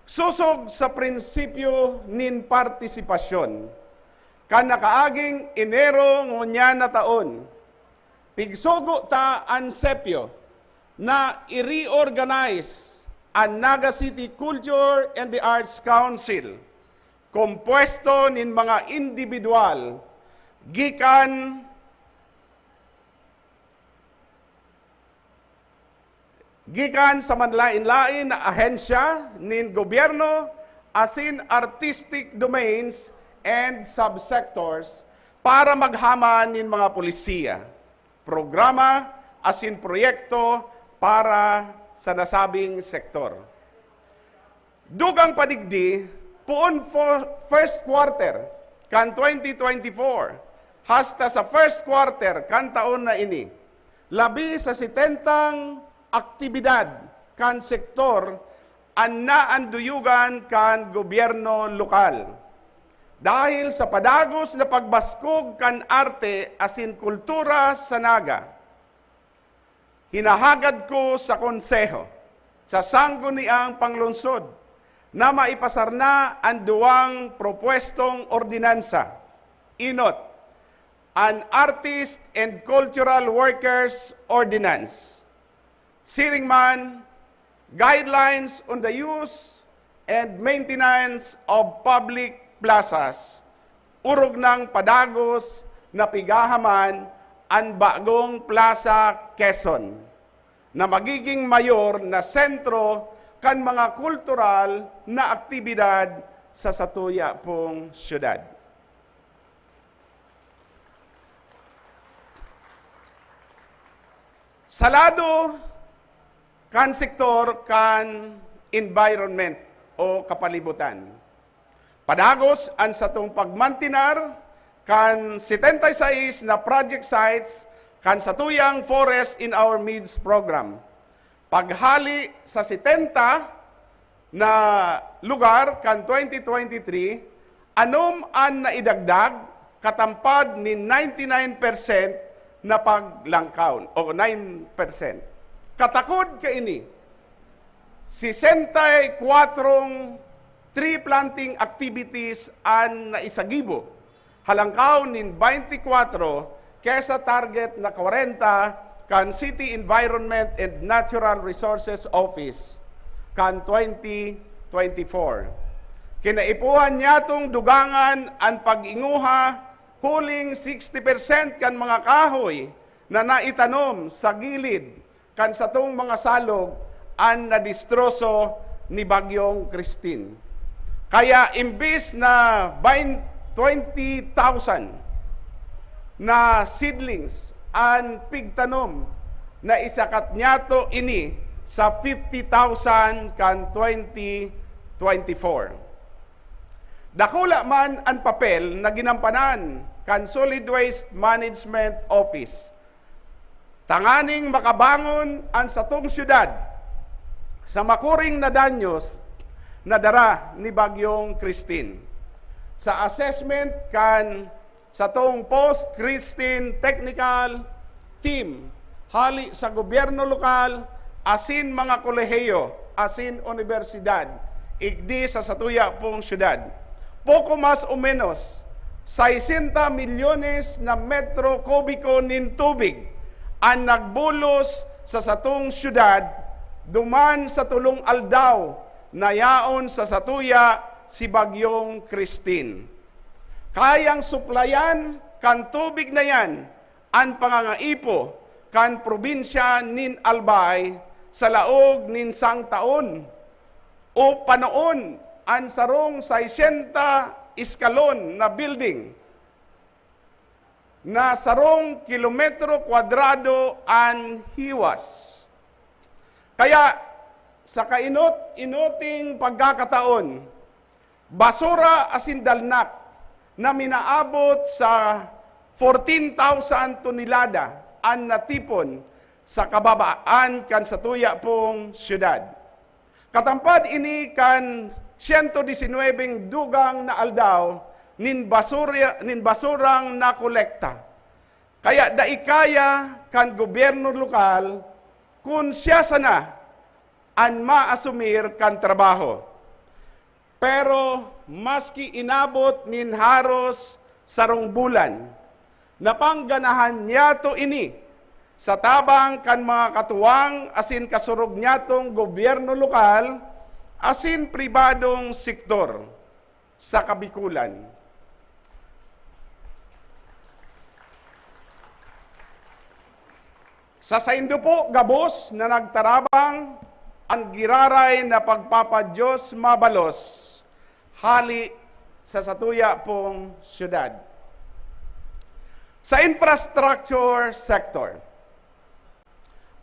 Sosog sa prinsipyo nin partisipasyon, kan nakaaging Enero ngunyan na taon, pigsugo ta an SEPIO na i-reorganize an Naga City Culture and the Arts Council, kompuesto nin mga indibidwal gikan gikan sa manlaen-laen na ahensya nin gobyerno asin artistic domains and subsectors para maghaman nin mga polisiya, programa asin proyekto para sa nasabing sektor. Dugang pa digdi, poon fo-, first quarter kan twenty twenty-four hasta sa first quarter kan taon na ini, labi sa setentang aktibidad kan sektor an naanduyugan kan gobyerno lokal. Dahil sa padagos na pagbaskog kan arte asin kultura sa Naga, hinahagad ko sa Konseho, sa Sangguniang Panglungsod, na maipasar na an duwang propuestong ordinansa, enot, an Artist and Cultural Workers Ordinance. Siring man, Guidelines on the Use and Maintenance of Public Plazas, orog nang padagos na pigahaman an bagong Plaza Quezon, na magiging mayor na sentro kan mga kultural na aktibidad sa satuya pong syudad. Sa lado kan sektor kan environment o kapalibutan, padagos an satong pagmantinar kan setenta y seis na project sites kan satuyang Forest in Our Midst program. Paghali sa setenta na lugar kan twenty twenty-three, anom an naidagdag, katampad nin ninety-nine percent na paglangkaw o nine percent. Katakod kaini, sesenta y kwatro tree planting activities an naisagibo, halangkaw nin baynte kwatro kesa target na kwarenta kan City Environment and Natural Resources Office kan twenty twenty-four. Kinaipuhan niyatong dugangan an pag-inguha, huling sixty percent kan mga kahoy na naitanom sa gilid kan satong mga salog an nadistroso ni Bagyong Christine. Kaya imbis na bain-, twenty thousand na seedlings an pigtanom, naisakat niyato ini sa fifty thousand kan twenty twenty-four. Dakula man an papel na ginampanan kan Solid Waste Management Office tanganing makabangon an satong syudad sa makuring na danyos na dara ni Bagyong Christine. Sa assessment kan satong post-Christine technical team hali sa gobyerno lokal asin mga kolehiyo asin unibersidad, igdi sa satuya pong syudad, poko mas o menos sesenta milyones na metro kubiko nin tubig an nagbulos sa satong syudad duman sa tolong aldaw na yaon sa satuya si Bagyong Christine. Kayang suplayan kan tubig na yan an pangangaipo kan probinsya nin Albay sa laog nin sang taon, o panoon an sarong sesenta eskalon na building na sarong kilometro kwadrado an hiwas. Kaya, sa kainot-inoting pagkakataon, basura asin dalnak na minaabot sa fourteen thousand tonelada an natipon sa kababaan kan satuya pong syudad. Katampad ini kan siyento disinwebeng dugang na aldaw nin basura, nin basurang nakolekta. Kaya dai kaya kan gobyerno lokal kun siya sana an maasumir kan trabaho. Pero maski inabot nin haros sarong bulan, napangganahan niyato ini sa tabang kan mga katuwang asin kasurog niyatong gobyerno lokal asin pribadong sektor sa Kabikulan. Sa saindo po gabos na nagtarabang, an giraray na pagpapa-Diyos mabalos hali sa satuya pong syudad. Sa infrastructure sector,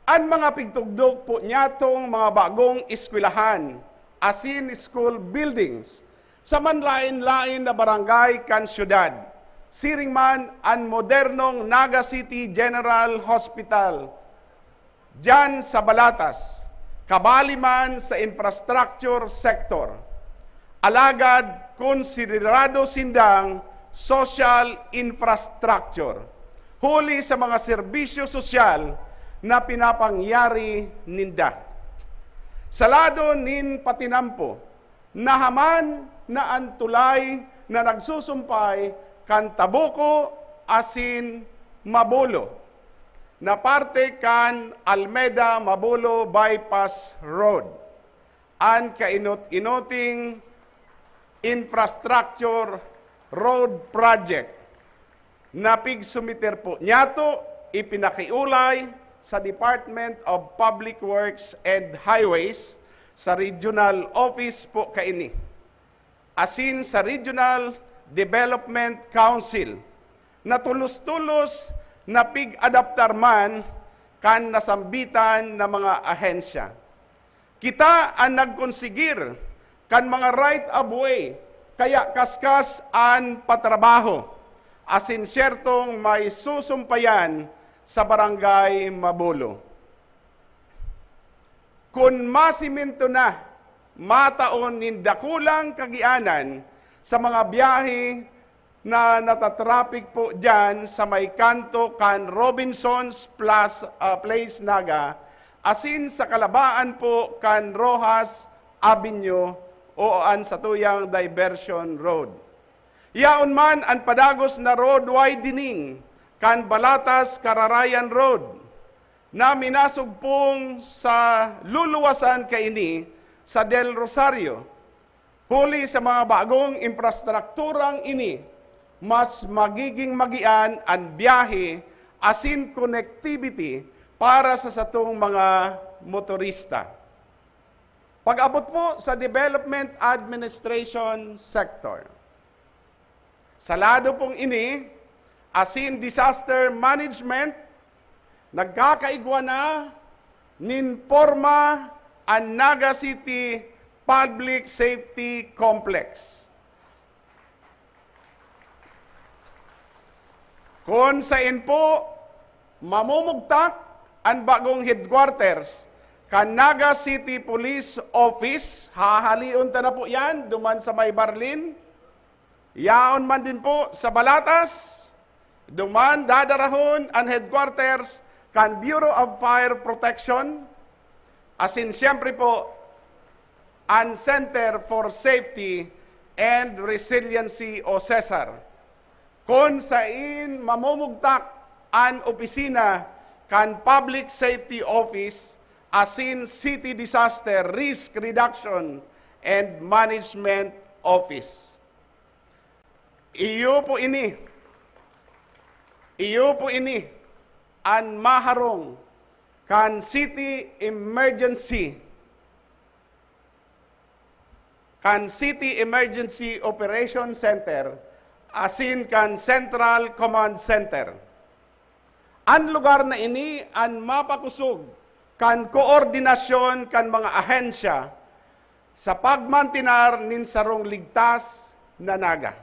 an mga pigtugdok po niyatong mga bagong eskwelahan asin school buildings sa manlaen-laen na barangay kan syudad, siring man an modernong Naga City General Hospital, diyan sa Balatas, kabali man sa infrastructure sector. Alagad konsiderado sindang social infrastructure, huli sa mga serbisyo sosyal na pinapangyari ninda. Sa lado nin patinampo, nahaman na an tulay na nagsusumpay kan Tabuco asin Mabolo, na parte kan Almeda-Mabolo Bypass Road. An kainot-inoting infrastructure road project na pigsumiter po niyato, ipinakiolay sa Department of Public Works and Highways sa regional office po kaini, asin sa Regional Development Council, na tulos-tulos na pig-adaptar man kan nasambitan na mga ahensya. Kita an nagkonsigir kan mga right of way, kaya kaskas an patrabaho, asin siyertong may susumpayan sa Barangay Mabulo. Kun masimento na, mataon nin dakulang kagianan sa mga biyahe na natatrapik po diyan sa may kanto kan Robinson's Plus, ah, Place Naga, asin sa kalabaan po kan Roxas Avenue o an satuyang diversion road. Yaon man an padagos na road widening kan Balatas-Cararayan Road, na minasugpong sa luluwasan kaini sa Del Rosario. Huli sa mga bagong infrastrukturang ini, mas magiging magian an biyahe asin connectivity para sa satong mga motorista. Pag-abot po sa development administration sector, sa lado pong ini, asin disaster management, nagkakaigwa na nin porma an Naga City Public Safety Complex. Kun sain po mamumugtak an bagong headquarters kan Naga City Police Office, hahalion ta na po yan, duman sa may Barlin. Yaon man din po sa Balatas, duman dadarahon an headquarters kan Bureau of Fire Protection, asin siyempre po, an Center for Safety and Resiliency o CESAR, kun sain mamumugtak an opisina kan Public Safety Office asin City Disaster Risk Reduction and Management Office. Iyo po ini, iyo po ini an maharong kan City Emergency, kan City Emergency Operation Center, asin kan Central Command Center. An lugar na ini an mapakosog kan koordinasyon kan mga ahensya sa pagmantenar nin sarong ligtas na Naga.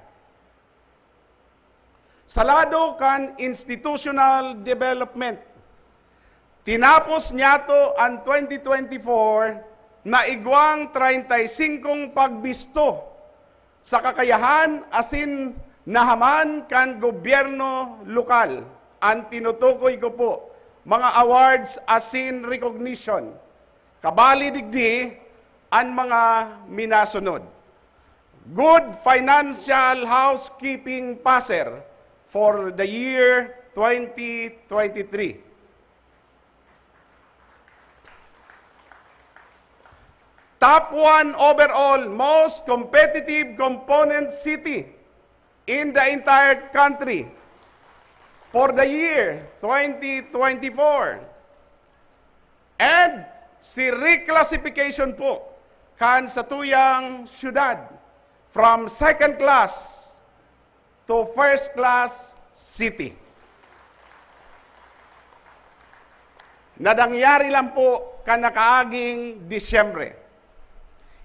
Sa lado kan institutional development, tinapos niyato an twenty twenty-four na igwang treinta y cinco pagbisto sa kakayahan asin nahaman kan gobyerno lokal. An tinutukoy ko po, mga awards asin recognition. Kabali digdi an mga minasunod. Good Financial Housekeeping Passer for the year twenty twenty-three. Top one overall, most competitive component city in the entire country for the year twenty twenty-four. And si reclassification po kan satuyang syudad from second class to first class city. Nadangyari lang po kan nakaaging Disyembre.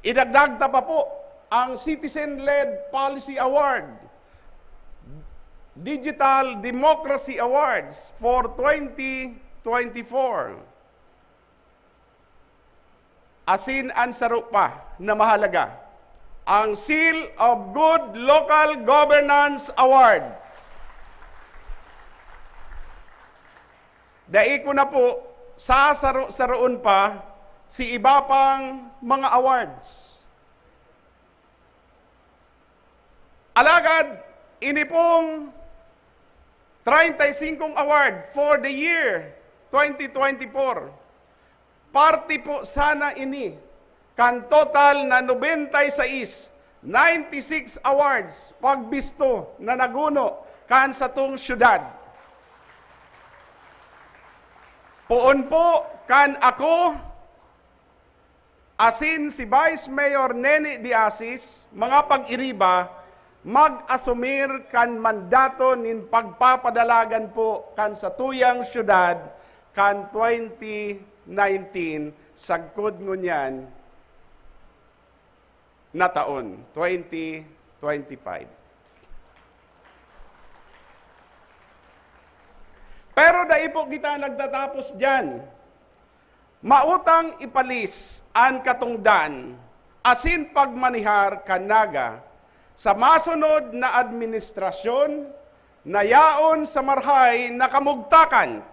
Idagdag ta pa po ang Citizen-Led Policy Award, Digital Democracy Awards for twenty twenty-four. Asin an saro pa na mahalaga, ang Seal of Good Local Governance Award. Dai ko na po sasaro-saroon pa si iba pang mga awards. Alagad, ini pong treinta y cinco award for the year twenty twenty-four, parte po sana ini kan total na nobenta y seis, ninety-six awards pagbisto na naguno kan satong syudad. Poon po kan ako asin si Vice Mayor Neni de Asis, mga pag-iriba, mag-asumir kan mandato nin pagpapadalagan po kan satuyang syudad kan twenty nineteen, sagkod ngunyan na taon, twenty twenty-five. Pero dai po kita nagtatapos diyan. Mautang ipalis an katongdan asin pagmanihar kan Naga sa masunod na administrasyon na yaon sa marahay na kamugtakan.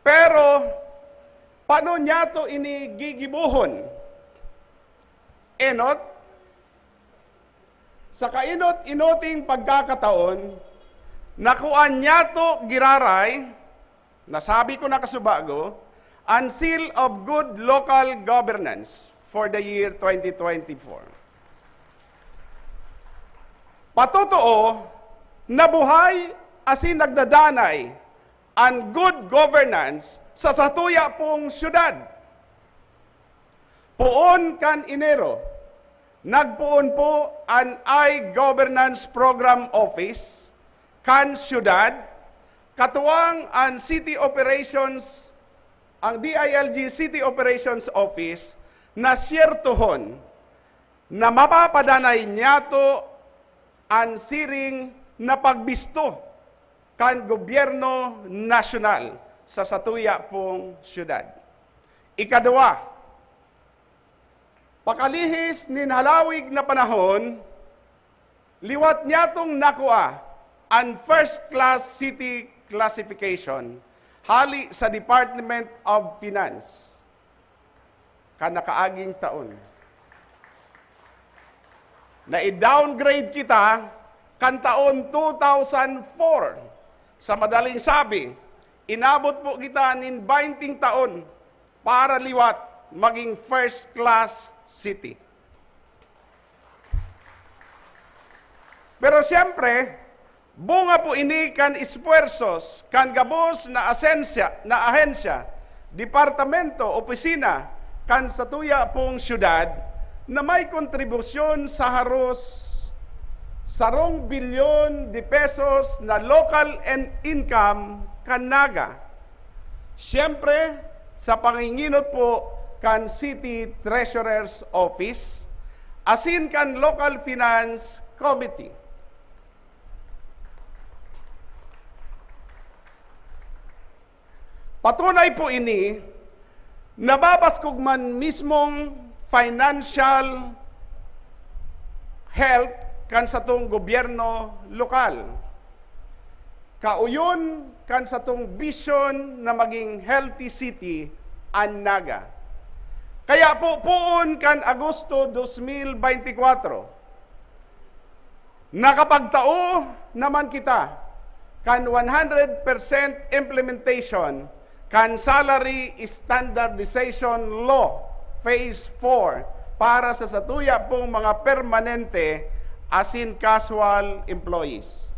Pero, paano niyato ini gigibohon? Enot, sa kainot-inoting pagkakataon, nakuan niyato giraray, nasabi ko na kasubago, an Seal of Good Local Governance for the year twenty twenty-four. Patotoo, nabuhay asin nagdadanay an good governance sa satuya pong syudad. Poon kan Enero, nagpoon po an iGovernance Program Office kan syudad, katuwang an City Operations, ang D I L G City Operations Office, na siyertohon na mapapadanay niyato an siring na pagbisto kan gobyerno nasyonal sa satuya pong syudad. Ikaduwa, pakalihis nin halawig na panahon, liwat niyatong nakua an first class city classification hali sa Department of Finance kan nakaaging taon. Na-downgrade kita kan taon two thousand four. Sa madaling sabi, inabot po kita nin baynting taon para liwat maging first class city. Pero siyempre, bunga po ini kan esfuerzos kan gabos na asensya, na ahensya, departamento, opisina kan satuya pong syudad na may kontribusyon sa haros sarong bilyon de pesos na local and income kan Naga. Siyempre, sa panginginot po kan City Treasurer's Office asin kan Local Finance Committee. Patunay po ini, nababaskog man mismong financial health kan satong gobyerno lokal. Kauyon kan satong bisyon na maging healthy city an Naga. Kaya po, poon kan Agosto dos mil beintikwatro, nakapagtao naman kita kan one hundred percent implementation kan Salary Standardization Law Phase four para sa satuya pong mga permanente asin casual employees.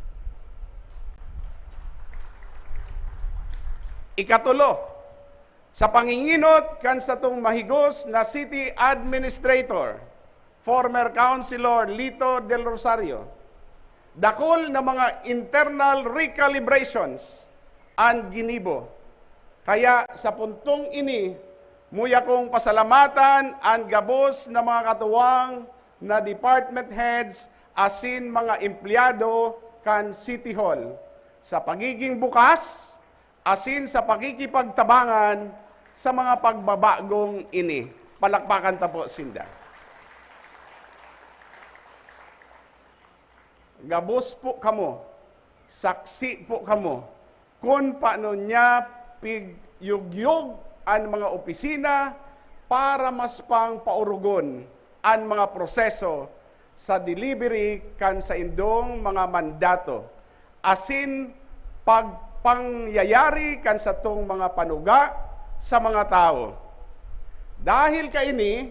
Ikatulo, sa panginginot kan satong mahigos na city administrator, former Councilor Lito Del Rosario, dakul na mga internal recalibrations an ginibo. Kaya sa puntong ini, muya kong pasalamatan an gabos na mga katuwang na department heads asin mga empleyado kan City Hall sa pagiging bukas asin sa pakikipagtabangan sa mga pagbabagong ini. Palakpakan ta po sinda. Gabos po kamo, saksi po kamo, kun paano niya pigyugyog an mga opisina para mas pang paurugon an mga proseso sa delivery kan saindong mga mandato asin pagpangyayari kan satong mga panuga sa mga tawo. Dahil kaini,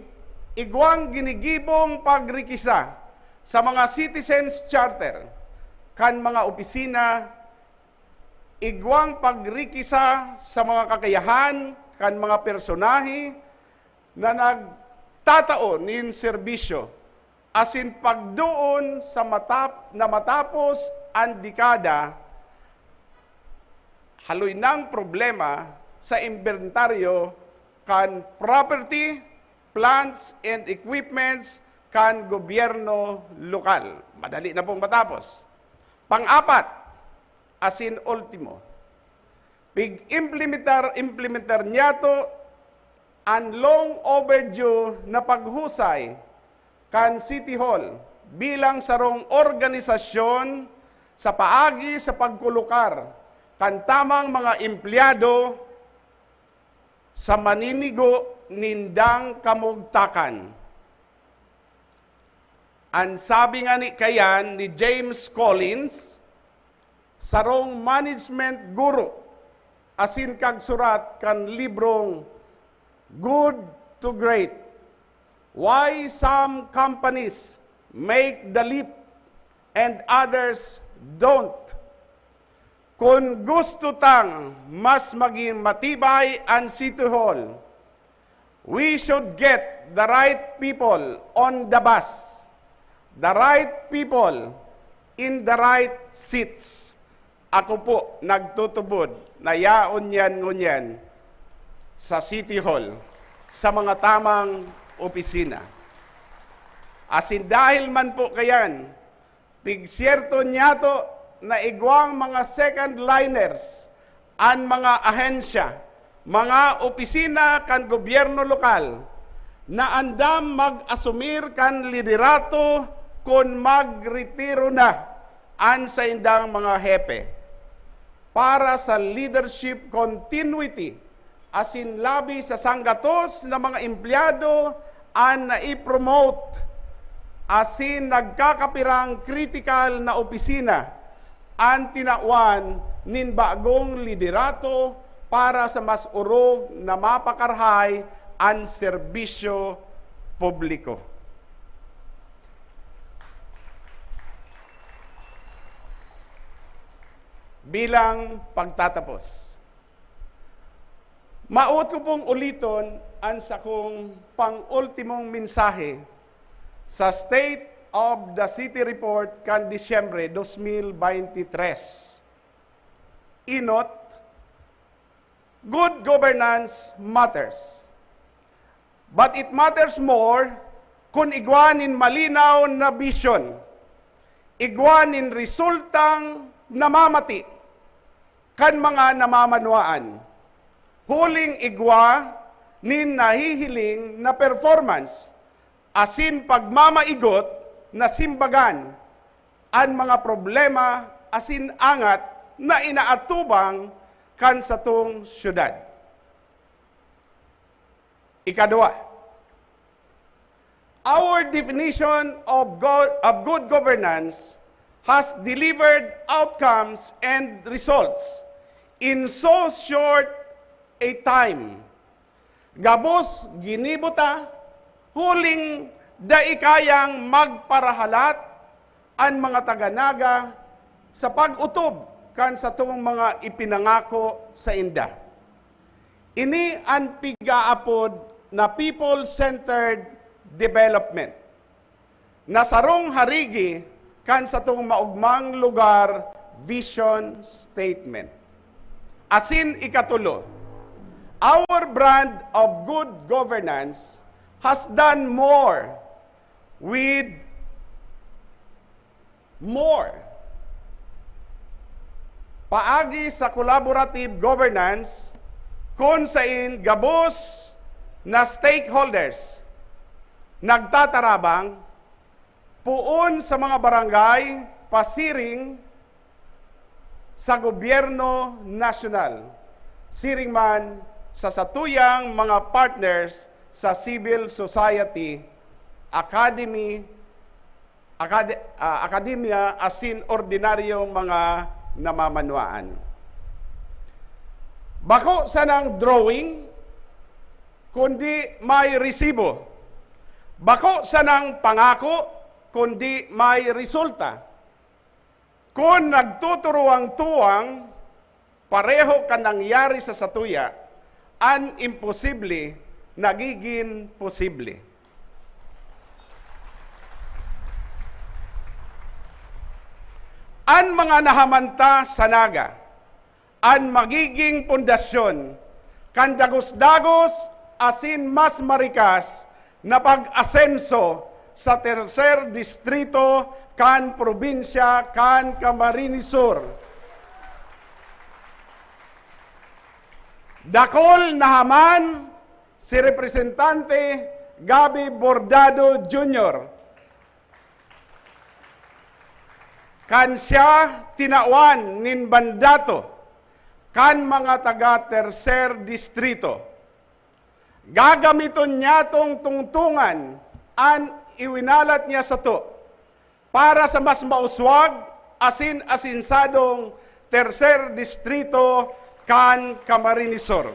igwang ginigibong pagrikisa sa mga citizens charter kan mga opisina, igwang pagrikisa sa mga kakayahan kan mga personahe na nagtatao nin serbisyo, asin pagdoon sa matap-, na matapos an dekada, haloy nang problema sa imbentaryo kan property, plants, and equipments kan gobyerno lokal. Madali na pong matapos. Pang-apat, asin ultimo, pig-implementar, implementar niyato an long overdue na paghusay kan City Hall bilang sarong organisasyon sa paagi sa pagkulukar kan tamang mga empleyado sa maninigo nindang kamugtakan. An sabi ngani kayan ni James Collins, sarong management guru asin kagsurat kan librong Good to Great, Why Some Companies Make the Leap and Others Don't. Kun gusto tang mas maging matibay an City Hall, we should get the right people on the bus, the right people in the right seats. Ako po nagtutubod na yaon yan ngunyan sa City Hall, sa mga tamang opisina. Asin dahil man po kayan, pigsyerto niyato na igwang mga second liners an mga ahensya, mga opisina kan gobyerno lokal na andam mag-asumir kan liderato kun magretiro na an saindang mga hepe. Para sa leadership continuity, asin labi sa sanggatos na mga empleyado an nai-promote asin nagkakapirang kritikal na opisina an tinawan nin bagong liderato para sa mas orog na mapakarahay an serbisyo publiko. Bilang pagtatapos, mawot ko pong uliton an sakong pang-ultimong mensahe sa State of the City Report kan Disyembre dos mil baynte tres. Enot, good governance matters. But it matters more kun igwa nin malinaw na bisyon, igwa nin resultang namamati kan mga namamanwaan, huling igwa nin nahihiling na performance asin pagmamaigot na simbagan an mga problema asin angat na inaatubang kan satong syudad. Ikadua, our definition of go-, of good governance has delivered outcomes and results in so short a time. Gabos ginibo ta, huling dai kayang magparahalat an mga taga Naga sa pag-otob kan satong mga ipinangako sainda. Ini an pig-aapod na people-centered development, na sarong harigi kan satong maogmang lugar vision statement. Asin ikatulo, our brand of good governance has done more with more. Paagi sa collaborative governance, kun sain gabos na stakeholders nagtatarabang, poon sa mga barangay pasiring sa gobyerno nasyonal, siring man sa satuyang mga partners sa civil society, academy, akad-, ah, akademya asin ordinaryong mga namamanwaan. Bako sanang drawing, kundi may resibo. Bako sanang pangako, kundi may resulta. Kun nagtuturuwang-tuwang, pareho kan nangyari sa satuya, an imposible nagigin posible. An mga nahamanta sa Naga, an magiging pundasyon kan dagos-dagos asin mas marikas na pag-asenso sa terser distrito kan probinsya kan Camarines Sur. Dakul na haman si Representante Gabby Bordado Junior kan siya tinawan nin mandato kan mga taga Tercer Distrito. Gagamiton niyatong tungtungan an iwinalat niya sato para sa mas mauswag asin asensadong Tercer Distrito kan Camarines Sur.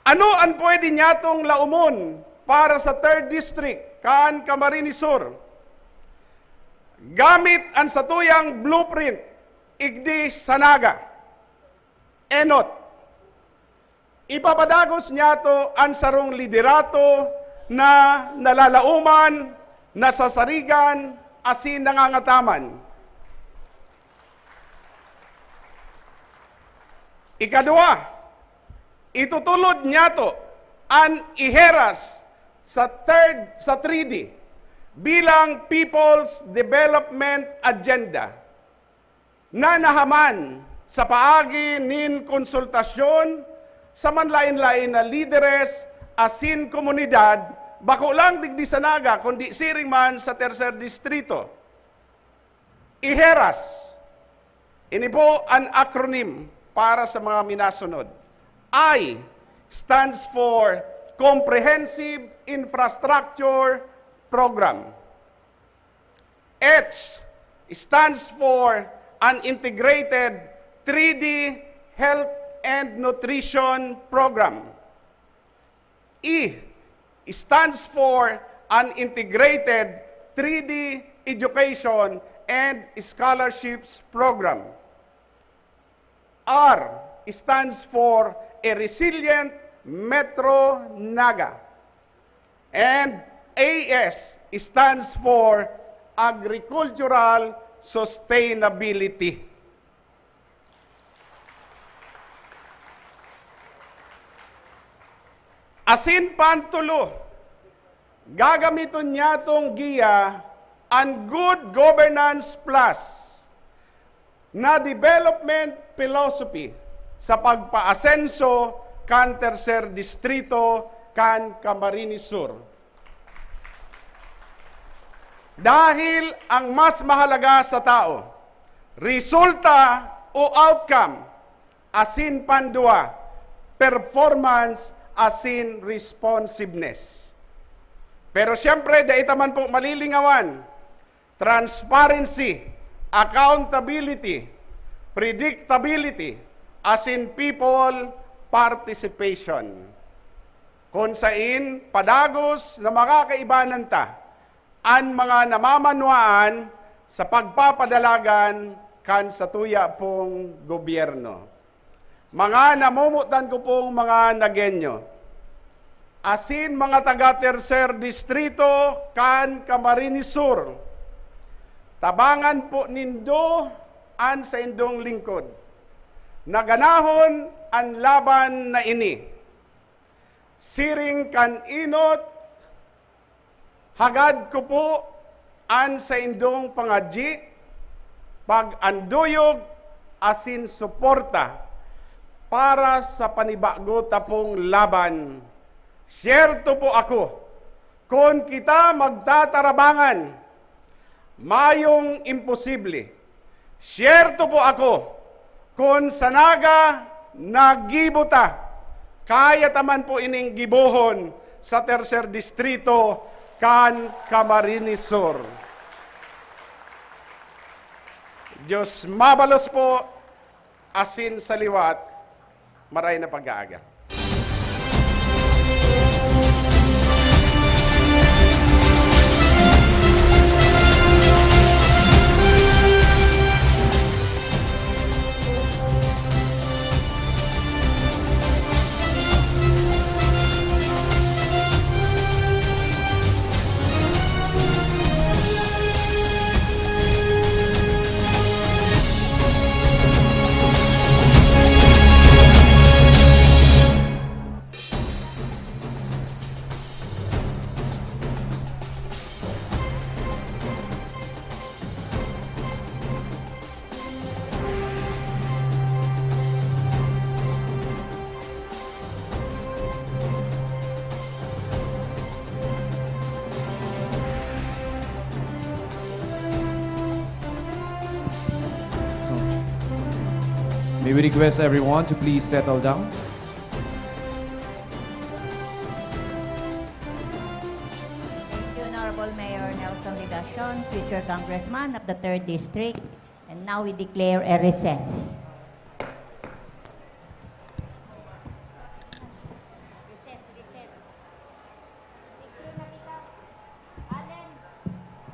Ano an pwede niyatong laomon para sa Third District kan Camarines Sur? Gamit an satuyang blueprint, igdi sa Naga. Enot, ipapadagos niyato an sarong liderato na nalalaoman, nasasarigan, asin nangangataman. Ikadua, itutulod niyato an iheras sa third, sa three D bilang People's Development Agenda na nahaman sa paagi nin konsultasyon sa manlaen-laen na lideres asin komunidad, bako lang digdi sa Naga, kundi siring man sa Tercer Distrito. IHERAS. Ini po an acronym para sa mga minasunod. I stands for Comprehensive Infrastructure Program. H stands for an Integrated three D Health and Nutrition Program. E stands for an Integrated three D Education and Scholarships Program. R stands for a Resilient Metro Naga. And A S stands for Agricultural Sustainability. Asin pantulo, gagamiton niyatong giya an Good Governance Plus na development philosophy sa pagpaasenso kan Tercer Distrito kan Camarines Sur. Dahil ang mas mahalaga sa tao, resulta o outcome, asin pandua, performance asin responsiveness. Pero siyempre, dai ta man po malilingawan, transparency, accountability, predictability, asin people participation. Kun sain, padagos na makakaibanan ta an mga namamanwaan sa pagpapadalagan kan satuya pong gobyerno. Mga namomotan ko pong mga Nagueño, asin mga taga Tercer Distrito kan Camarines Sur, tabangan po nindo an saindong lingkod. Naganahon an laban na ini. Siring kan enot, hagad ko po an saindong pangadyi, pag-anduyog, asin suporta para sa panibago ta pong laban. Siyerto po ako, kun kita magtatarabangan, mayong imposible. Siyerto po ako, kun sa Naga naggibo ta, kaya ta man po ining gibohon sa Tercer Distrito kan Camarines Sur. Diyos mabalos po, asin sa liwat, maray na pag-aaga. May we request everyone to please settle down? Thank you, Honorable Mayor Nelson Legacion, future Congressman of the third District. And now we declare a recess. Recess, recess. Picture na kita. Allen.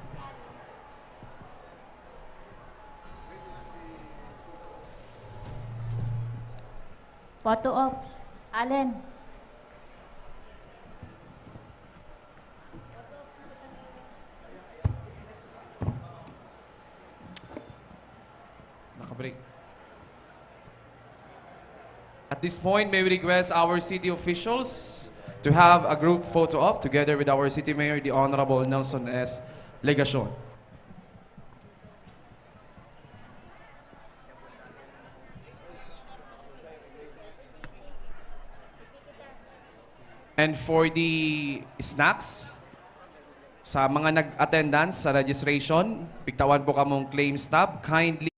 Si Allen. Photo ops. Allen. Nakabreak. At this point, may we request our city officials to have a group photo op together with our city mayor, the Honorable Nelson S. Legacion. And for the snacks, sa mga nag-attendance sa registration, pigtawan po kamong claims tab. Kindly